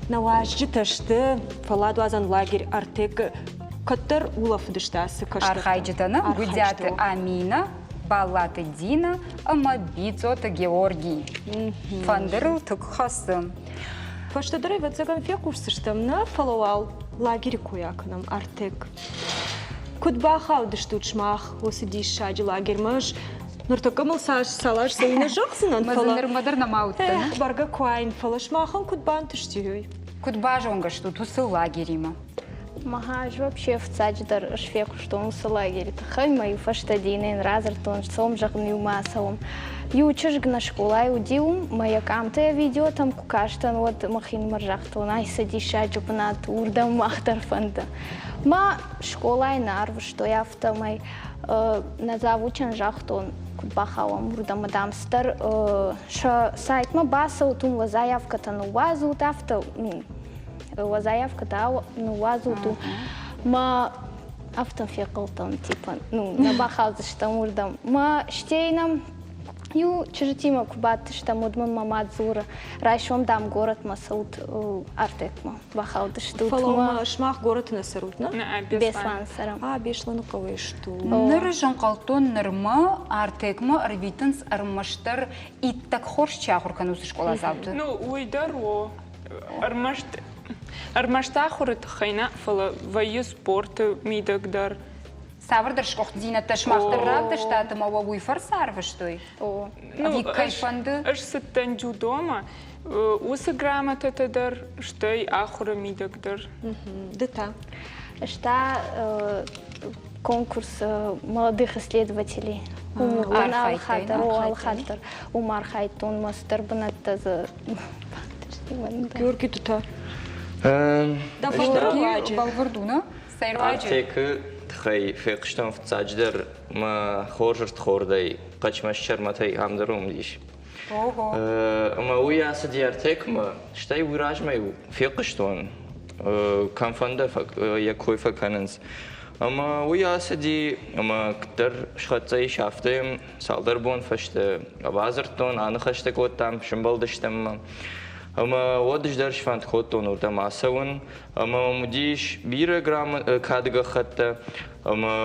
Speaker 1: Нӕ уазджытӕ сты фӕлладуадзӕн лагерь Артек-ы кӕддӕр улӕфыдысты ацы кӕстӕртӕ.
Speaker 2: Архайджытӕ нӕ Гуыдиаты Амина, Баллаты Дина ӕмӕ Бицъоты Георгий. Фӕндырыл тыг хӕцы.
Speaker 1: Фӕстӕдӕр, ӕвӕццӕгӕн, фехъусдзыстӕм нӕ, фӕлӕ уал лагеры кой акӕнӕм Артек. Куыд бахаудыстут сымах уыцы диссаджы лагерьмӕ? Ӕз ныртӕккӕ мыл цас цал аз цӕуы нӕ зӕгъдзынӕн, фӕлӕ...
Speaker 2: Нырмӕ дӕр нӕма уыдтӕн.
Speaker 1: Бӕргӕ куы аин, фӕлӕ сымахӕн куыд бантысти уый?
Speaker 2: Куыд базонгӕ стут уыцы лагеримӕ?
Speaker 11: Махӕз вообще фыццаджыдӕр ӕз фехъуыстон уыцы лагеры тыххӕй мӕ иу фӕстӕ Динӕйӕн радзырдтон, цом, зӕгъын, иумӕ ацӕуӕм. Иу чызг нӕ скъолайы уыди уым, мӕ йӕ къамтӕ йӕ видеотӕм куы кастӕн, уӕд мӕхинымӕр загътон, ай цы диссаджы бынат у, уырдӕм мах дӕр фӕнды. Мӕ скъолайы нӕ арвыстой, афтӕмӕй нӕ завучӕн загътон, куыд бахауӕм, уырдӕм, дам, цыдӕр сӕ сайтмӕ бацӕут, уым уӕ заявкӕтӕ ныууадзут, афтӕ уӕ заявкӕтӕ ныууадзут. Мӕ афтӕ фехъуылтон, типа, ну, нӕ бахаудзыстӕм уырдӕм. Мӕ стӕй нӕм иу чызджытимӕ куы бадтыстӕм, уӕд мын мӕ мад дзуры, райсом, дам, горӕтмӕ цӕут Артекмӕ, бахаудыстут.
Speaker 1: Фӕлӕ ма сымах горӕты нӕ цӕрут, нӕ?
Speaker 11: Беслан цӕрӕм.
Speaker 1: А, Бесланы хъӕуӕй стут.
Speaker 2: Ныр ӕз ӕнхъӕлдтон, нырма Артекмӕ ӕрвитынц ӕрмӕстдӕр иттӕг хорз чи ахуыр кӕны, уыцы скъоладзауты.
Speaker 16: Ну, уый дӕр у. Ӕрмӕст ӕрмӕст ахуыры тыххӕй нӕ, фӕлӕ вӕййы спорты мидӕг дӕр.
Speaker 2: Цавӕрдӕр сгуыхтдзинӕдтӕ сымах дӕр равдыстат ӕмӕ уӕ уый фӕрцы арвыстой? Ӕви кӕй фӕнды?
Speaker 16: Ӕз цыдтӕн дзюдомӕ, уыцы грамотӕтӕ дӕр, стӕй ахуыры мидӕг дӕр.
Speaker 1: Ды та?
Speaker 11: Ӕз та конкурс молодых исследователей. Алхатт дӕр уым архайдтон, мӕ цыдӕр бынӕттӕ дзы
Speaker 1: Георгий, ты та?
Speaker 2: Бӕлвырд у, нӕ?
Speaker 17: Артекы тыххӕй фехъуыстон фыццаджыдӕр мӕ хорз ӕрдхордӕй Хъӕчмӕзт-Сӕрмӕтӕй ам дӕр уым уыдис. Ӕмӕ уый ацыди Артекмӕ, стӕй уый размӕ фехъуыстон, кӕмфӕнды йӕ кой фӕкӕнынц. Ӕмӕ уый ацыди, ӕмӕ куыддӕр схӕццӕ ис, афтӕ йӕм цалдӕр бон фӕстӕ бадзырдтон, аныхӕстӕ кодтам, сӕмбӕлдыстӕм. Ӕмӕ уӕд ӕз дӕр сфӕнд кодтон уырдӕм ацӕуын. Ӕмӕ мӕм уыдис бирӕ кады гӕххӕттӕ ӕмӕ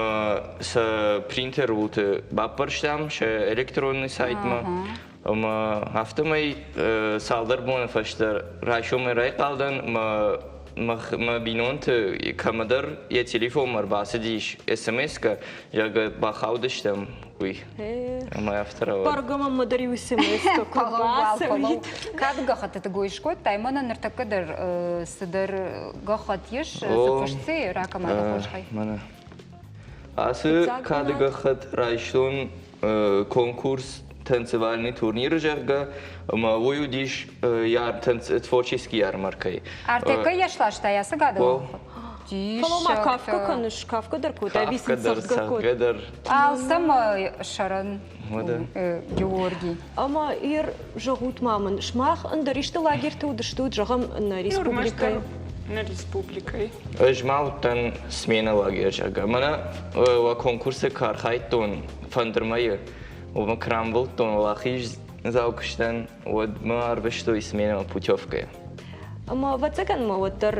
Speaker 17: сӕ принтеры уылты баппӕрстам сӕ электронный сайтмӕ. Ӕмӕ афтӕмӕй цалдӕр боны фӕстӕ райсомӕй райхъал дӕн ӕмӕ мӕ бинонты кӕмӕдӕр йӕ телефонмӕ ӕрбацыдис СМС-кӕ, зӕгъгӕ, бахаудыстӕм, уый. Ӕмӕ афтӕ рауад.
Speaker 1: Бӕргӕ мӕм дӕр иу СМС-кӕ куы бацӕуид.
Speaker 2: Кӕд гӕххӕттыты гой скодтай, мӕнӕн ныртӕккӕ дӕр цыдӕр гӕххӕтт ис, цы фыст дзы ракӕмӕ дӕ хорзӕхӕй.
Speaker 17: Мӕнӕ. Ацы кады гӕххӕтт райстон конкурс танцевальный турниры, зӕгъгӕ, ӕмӕ уый уыдис творческий ярмаркӕйы.
Speaker 2: Артекӕй йӕ сластай ацы гады?
Speaker 1: Фӕлӕ ма кафгӕ кӕныс, кафгӕ дӕр кодтай, ӕви сын цӕгъдгӕ
Speaker 17: кодтай? дӕр.
Speaker 2: Алцӕмӕ сӕрӕн Георгий.
Speaker 1: Ӕмӕ ир зӕгъут ма мын, сымах ӕндӕр исты лагерьты уыдыстут, зӕгъӕм, нӕ республикӕйы?
Speaker 16: Нӕ республикӕйы.
Speaker 17: Ӕз ма уыдтӕн сменӕ лагерь, зӕгъгӕ. Мӕнӕ уӕ конкурсы куы архайдтон фӕндырмӕйы, уымӕ куы рамбылдтон уӕлахиздзау куыстӕн, уӕд мӕ арвыстой сменӕмӕ путевкӕйы.
Speaker 1: Ӕмӕ ӕвӕццӕгӕн ма уӕддӕр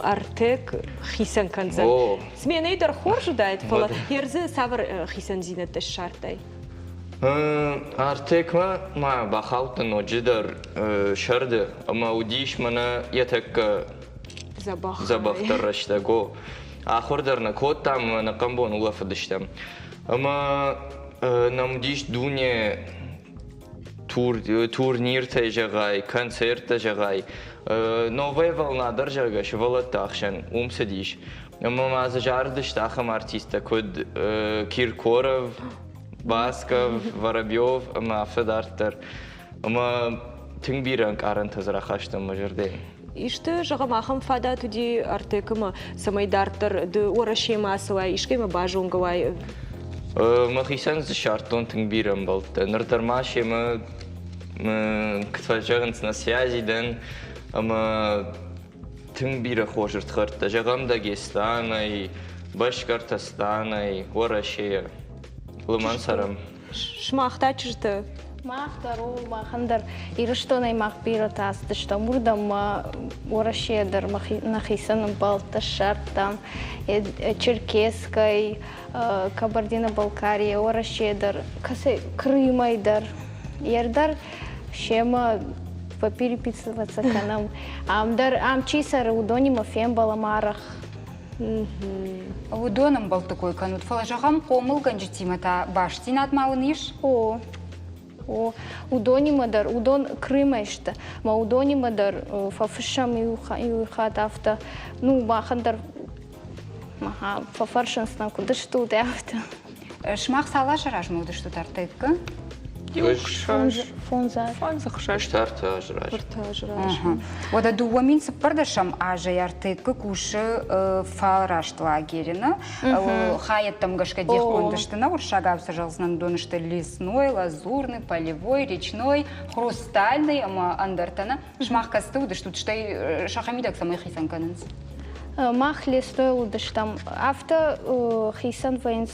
Speaker 1: Артек хицӕн кӕндзӕн. Сменӕйы дӕр хорз уыдаид, фӕлӕ ердзы цавӕр хицӕндзинӕдтӕ ссардтай?
Speaker 17: Артекмӕ ма бахаудтӕн ноджыдӕр сӕрды ӕмӕ уыдис мӕнӕ йӕ тӕккӕ дзӕбӕхдӕр рӕстӕг. О, ахуыр дӕр нӕ кодтам ӕмӕ ӕнӕхъӕн бон улӕфыдыстӕм. Ӕмӕ нӕм уыдис дуне турниртӕ зӕгъай, концерттӕ зӕгъай. Новая волна дӕр, зӕгъгӕ, сывӕллӕтты ӕхсӕн уым цыдис. Ӕмӕ ма дзы зарыдысты ахӕм артисттӕ, куыд Киркоров, Басков, Воробьев ӕмӕ афтӕ дарддӕр. Ӕмӕ тынг бирӕ ӕнкъарӕнтӕ дзы рахастам мӕ зӕрдӕйы.
Speaker 1: Исты, зӕгъӕм, ахӕм фадат уыди Артекмӕ, цӕмӕй дарддӕр ды Уӕрӕсемӕ ацӕуай, искӕимӕ базонгӕ уай?
Speaker 17: Мӕхицӕн дзы ссардтон тынг бирӕ ӕмбӕлттӕ. Ныр дӕр ма семӕ, куыд фӕзӕгъынц, на связи дӕн ӕмӕ тынг бирӕ хорз ӕрдхӕрдтӕ. Зӕгъӕм, Дагестанӕй, Башкортостанӕй, Уӕрӕсейӕ. Лымӕн цӕрӕм.
Speaker 1: Сымах та чызджытӕ?
Speaker 11: Мах дӕр у, махӕн дӕр Ирыстонӕй мах бирӕтӕ ацыдыстӕм уырдӕм ма Уӕрӕсейӕ дӕр нӕхицӕн ӕмбӕлттӕ ссардтам. Черкесскӕй, Кабардино-Балкарийӕ, Уӕрӕсейӕ дӕр, кӕцӕй Крымӕй дӕр. Ер дӕр семӕ попереписываться кӕнӕм. Ам дӕр, ам чи цӕры, уыдонимӕ фембӕлӕм арӕх.
Speaker 2: Уыдон ӕмбӕлтты кой кӕнут, фӕлӕ зӕгъӕм, хъомылгӕнджытимӕ та бастдзинад ма уын ис?
Speaker 11: О, о, уыдонимӕ дӕр, уыдон Крымӕй сты, мӕ уыдонимӕ дӕр фӕфыссӕм иу хатт афтӕ, ну, махӕн дӕр фӕфӕрсынц нӕ, куыд стут, афтӕ.
Speaker 2: Сымах цал азы размӕ уыдыстут артеккы?
Speaker 11: Фондз азы.
Speaker 16: Фондз ӕхсӕз.
Speaker 17: Ӕртӕ азы размӕ.
Speaker 1: Ӕртӕ азы размӕ.
Speaker 2: Уӕдӕ 2014 азӕй артеккы кусы фӕраст лагеры нӕ? Хайӕдтӕм гӕсгӕ дихгонд сты нӕ уырыссагау цы зӕгъдзынӕн, уыдон сты лесной, лазурный, полевой, речной, хрустальный ӕмӕ ӕндӕртӕ нӕ? Сымах кӕцыты уыдыстут, стӕй сӕхимидӕг цӕмӕй хицӕн кӕнынц?
Speaker 11: Мах лесной уыдыстӕм. Афтӕ хицӕн вӕййынц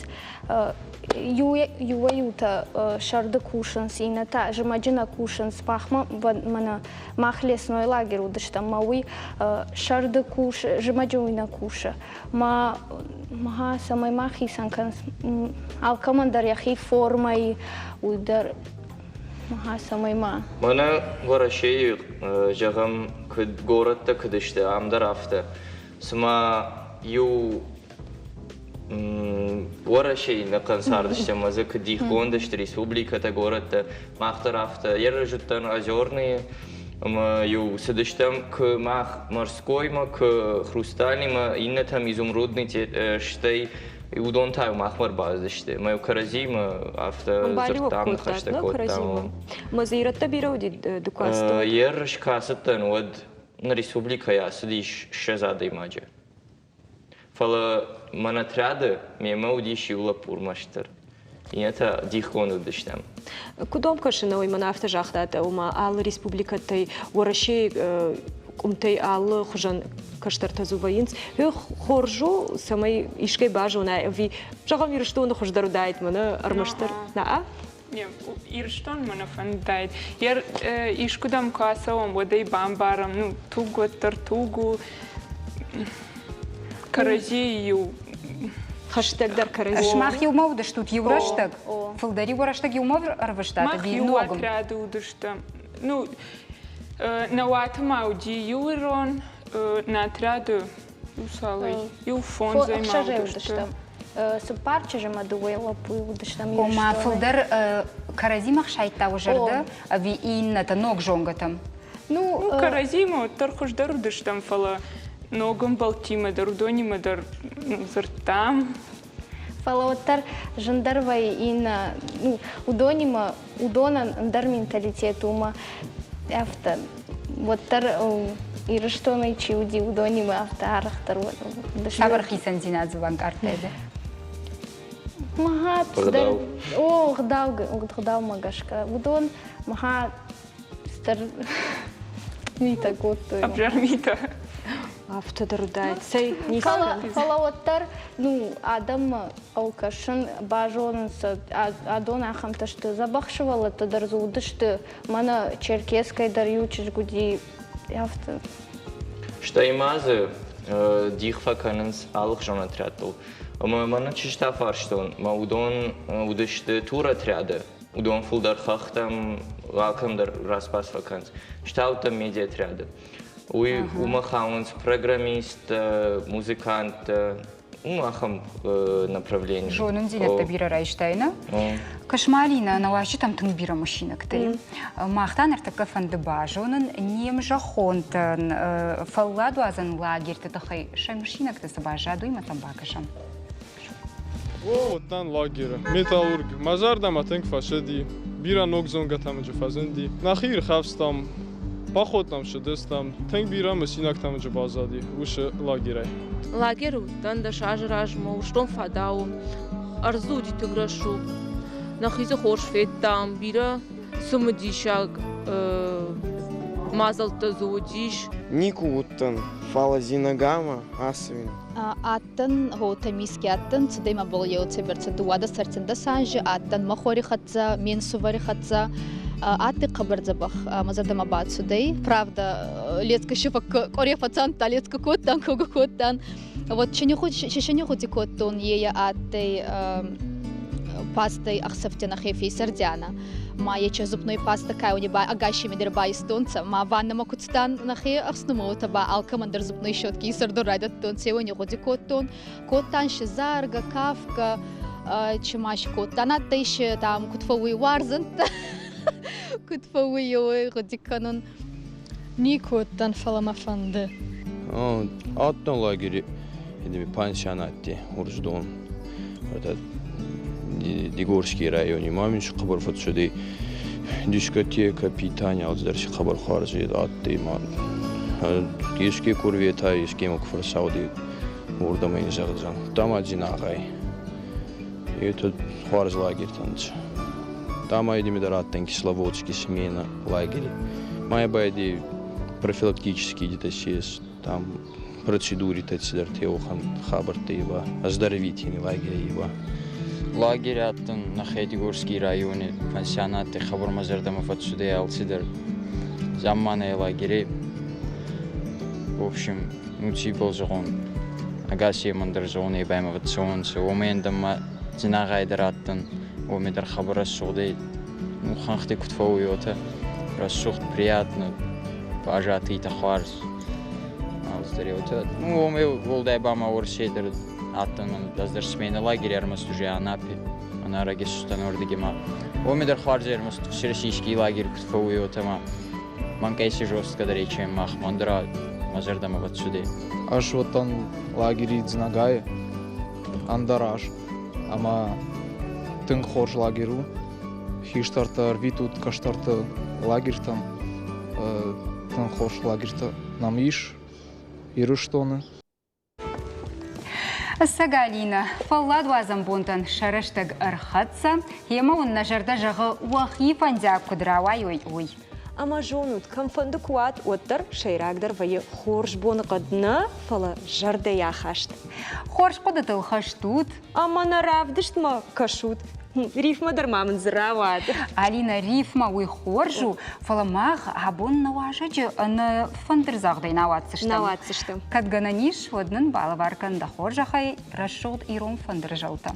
Speaker 11: иуӕй-иутӕ сӕрды кусынц, иннӕтӕ зымӕджы нӕ кусынц. Махмӕ мӕнӕ мах лесной лагерь уыдыстӕм, мӕ уый сӕрды кусы, зымӕджы уый нӕ кусы. Ма ма цӕмӕй ма хицӕн кӕнынц. Алкӕмӕн дӕр йӕхи формӕйы, уый дӕр цӕмӕй ма.
Speaker 17: Мӕнӕ Уӕрӕсейы, зӕгъӕм, куыд горӕттӕ куыд сты, ам дӕр афтӕ. Цыма иу Уӕрӕсейы нӕхъӕн цардыстӕм ӕмӕ дзы куыд дихгонд сты республикӕтӕ, горӕттӕ, мах дӕр афтӕ. Ерыс уыдтӕн Озерныйы ӕмӕ-иу цыдыстӕм куы мах Морскоймӕ, куы Хрусталимӕ, иннӕтӕм Изумрудный, стӕй уыдон та махмӕ ӕрбацыдысты. Ӕмӕ кӕрӕдзимӕ афтӕ дзырдтам, ныхӕстӕ кодтам.
Speaker 1: Ӕмӕ дзы ирӕттӕ бирӕ уыди ды куы ацыдтӕ?
Speaker 17: Ерыс куы ацыдтӕн, уӕд нӕ республикӕйы ацыдис 20 адӕймаджы. Фӕлӕ мӕн отряды мемӕ уыдис иу лӕппу ӕрмӕстдӕр. Иннӕтӕ дихгонд уыдыстӕм.
Speaker 1: Куыд уӕм кӕсы, уый мӕн афтӕ загътат, ома алы республикӕтӕй Уӕрӕсейы къуымтӕй алы хуызӕн кӕстӕртӕ дзы вӕййынц. Хорз у, цӕмӕй искӕй базонай, ӕви зӕгъӕм, Ирыстоны хуыздӕр уыдаид мӕнӕ ӕрмӕстдӕр. Наа?
Speaker 16: Ирыстонмӕ нӕ фӕндыдаид. Искуыдӕм куы ацӕуӕм, уӕд ӕй бамбарӕм, ну, туг уӕддӕр туг у. Кӕрӕдзийы иу
Speaker 1: хӕстӕгдӕр кӕрӕдзи.
Speaker 2: Сымах иумӕ уыдыстут иу рӕстӕг? Фылдӕр иу рӕстӕг иумӕ ӕрвыстат
Speaker 16: Мах
Speaker 2: ӕви
Speaker 16: иу
Speaker 2: ногым?
Speaker 16: отряды уыдыстӕм. Ну, Нӕ уаты ма уыди иу ирон, нӕ отряды иу цалӕй, иу фондзӕй ма уыдысты.
Speaker 11: Цыппар чызджы ӕмӕ дыууӕ лӕппуйы уыдыстӕм.
Speaker 2: Ома фылдӕр кӕрӕдзимӕ хсайдта уӕ зӕрдӕ ӕви иннӕтӕ ног зонгӕтӕм?
Speaker 16: Ну, кӕрӕдзимӕ уӕддӕр хуыздӕр уыдыстӕм, фӕлӕ ног ӕмбӕлттимӕ дӕр, уыдонимӕ дӕр дзырдтам.
Speaker 11: Фӕлӕ уӕддӕр зындӕр вӕййы иннӕ, ну, уыдонимӕ, уыдонӕн ӕндӕр менталитет у ӕмӕ афтӕ уӕддӕр Ирыстонӕй чи уыди, уыдонимӕ афтӕ арӕхдӕр уыдысты.
Speaker 2: Цавӕр хицӕндзинад дзы банкъардтай ды?
Speaker 11: Мӕхӕ цыдӕр, о, гъдау, гъдаумӕ гӕсгӕ. Уыдон мӕхӕ стыр митӕ кодтой.
Speaker 16: Ӕвзӕр митӕ.
Speaker 1: Афтӕ дӕр уыдаид. Цӕй, ницы
Speaker 11: Фӕлӕ уӕддӕр, ну, адӕммӕ хъӕуы кӕсын, базонын сӕ, адон ахӕмтӕ сты. Дзӕбӕх сывӕллӕттӕ дӕр дзы уыдысты. Мӕнӕ Черкесскӕй дӕр иу чызг уыди, афтӕ.
Speaker 17: Стӕй ма дзы дих фӕкӕнынц алыхуызон отрядтыл. Ӕмӕ мӕнӕ чызджытӕ фарстон, мӕ уыдон уыдысты туротряды. Уыдон фылдӕр хӕхтӕм, алкӕмдӕр распас фӕкӕнынц. Стаудтӕм медиаотряды. Уый уымӕ хауынц программисттӕ, музыканттӕ, ну, ахӕм направление.
Speaker 2: Зонындзинӕдтӕ бирӕ райстай, нӕ? Кӕс-ма, Алинӕ, нӕ уазджытӕм тынг бирӕ мысинӕгтӕ и. Мах та ныртӕккӕ фӕнды базонын, не мзӕххонтӕн фӕлладуадзӕн лагерьты тыххӕй сӕ мысинӕгты цы баззад, уый ма сӕм бакӕсӕм.
Speaker 18: О, уыдтӕн лагеры. Металлург. Мӕ зӕрдӕмӕ тынг фӕцыди. Бирӕ ног зонгӕтӕ мын фӕзынди. Нӕхи ирхӕфстам, походтӕм цыдыстӕм. Тынг бирӕ мысинӕгтӕ мын баззади уыцы лагерӕй.
Speaker 19: Лагеры уыдтӕн 10 азы размӕ, Урсдон фӕдауы. Ӕрдзы уыди тынг рӕсугъд. Нӕхи дзы хорз федтам, бирӕ цымыдисаг мадзӕлттӕ дзы уыдис.
Speaker 20: Никуы уыдтӕн, фӕлӕ Зинагамӕ ацӕуин.
Speaker 21: Адтӕн, гъотӕ миски адтӕн, цудӕй мӕбӕл еуцӕйбӕрцӕ дууадӕс ӕртиндӕс анзи, адтӕн мӕ хуӕри хӕццӕ, ме нсувӕри хӕццӕ. Адтӕй хъӕбӕр дзӕбӕх, мӕ зӕрдӕмӕ бацудӕй. Правда, лецка ще къоре фӕцӕнтта, лецка кодтан, кого кодтан. Вот чечени гъуди кодтон, ейӕ адтӕй пастай ӕхсӕвтӕ нӕхе фесӕрдианӕ. Ма ече зубной паста кайони ба агашими дӕр байстонцӕ. Ма ваннӕмӕ ку цудан нӕхе ӕхснумӕутӕ ба алкӕмӕн дӕр зубной щетки исӕрдон райдӕдтонцӕ, уони гъуди кодтон. Кодтан си заргӕ, кафгӕ, чи ма си кодтан, адтӕй си там куд фӕууй уарзӕнттӕ, куд фӕууй уой гъуди кӕнун.
Speaker 22: Никуы уыдтӕн, фӕлӕ мӕ фӕнды.
Speaker 23: Адтӕн лагери пансионатти Урсдон. Это Дигорский райони. Ма мин хъӕбӕр фӕццудӕй дискотека, питание, алцидӕр си хъӕбӕр хуарз адтӕй. Ма еске ку рвета, еске ма ку фӕрсауди, уордӕмӕ ин зӕгъдзӕн. Тама Дзинагъай. Это хуарз лагертӕ нцӕ. Тама идими дӕр адтӕн Кисловодский смена лагери. Ма байди профилактический где-то съезд, там процедуритӕ цидӕртӕ уӕхӕн хабӕрттӕ ива, оздоровительный лагерь ива.
Speaker 24: Лагерь адтӕн нӕхе Дигорский райони пансионатти хабар мӕ зӕрдӕмӕ фӕццудӕй алцидӕр. Замманай лагери, в общем, ну ци был зӕгъон, ӕгасемӕн дӕр зӕгъон ебӕмӕ фӕццӕуонцӕ, уомӕй ӕндӕмӕ Дзинагъай дӕр адтӕн, уоми дӕр хабар рӕсугъдӕй, ну, хуӕнхти куд фӕууй, уотӕ рӕсугъд, приятно, базадтитӕ хуарз. Алцидӕр уотӕ. Ну, уоми уӕлдай ба ма Уӕрӕсей дӕр адтӕн, ӕз дӕр сменӕ лагери ӕрмӕст уже Анапи, ӕнӕрӕги цудтӕн уордиги ма. Уоми дӕр хуарз ӕрмӕст всероссийский лагерь куд фӕууй, уотӕ ма мӕнкъӕй си жесткодӕр чем мах мӕндӕр мӕ зӕрдӕмӕ фӕццудӕй.
Speaker 25: Ӕз уыдтӕн лагери Дзинагайы ӕндӕр аз ӕмӕ тынг хорз лагерь у. Хистӕртӕ ӕрвитут кӕстӕрты лагерьтӕм. Тынг хорз лагерьтӕ нӕм ис Ирыстоны.
Speaker 2: Ӕцӕг, Алинӕ, фӕлладуадзӕн бонтӕн сӕ рӕстӕг ӕрхӕццӕ, йемӕ уын нӕ зӕрдӕ зӕгъы, уӕхи фӕндиаг куыд рауайой, уый.
Speaker 1: Ӕмӕ зонут, кӕмфӕнды куы уат, уӕддӕр сӕйрагдӕр вӕййы хорз боныхъӕд нӕ, фӕлӕ зӕрдӕйы ахаст.
Speaker 2: Хорз хъуыдытыл хӕст ут.
Speaker 1: Ӕмӕ нӕ равдыстмӕ кӕсут. Рифмӕ дӕр ма мын дзы рауад.
Speaker 2: Алинӕ, рифмӕ уый хорз у, фӕлӕ мах абон нӕ уазӕджы ӕнӕ фӕндырдзагъдӕй нӕ ауадздзыстӕм.
Speaker 1: Нӕ ауадздзыстӕм.
Speaker 2: Кӕд гӕнӕн ис, уӕд нын балӕвар кӕн дӕ хорзӕхӕй рӕсугъд ирон фӕндыры зӕлтӕ.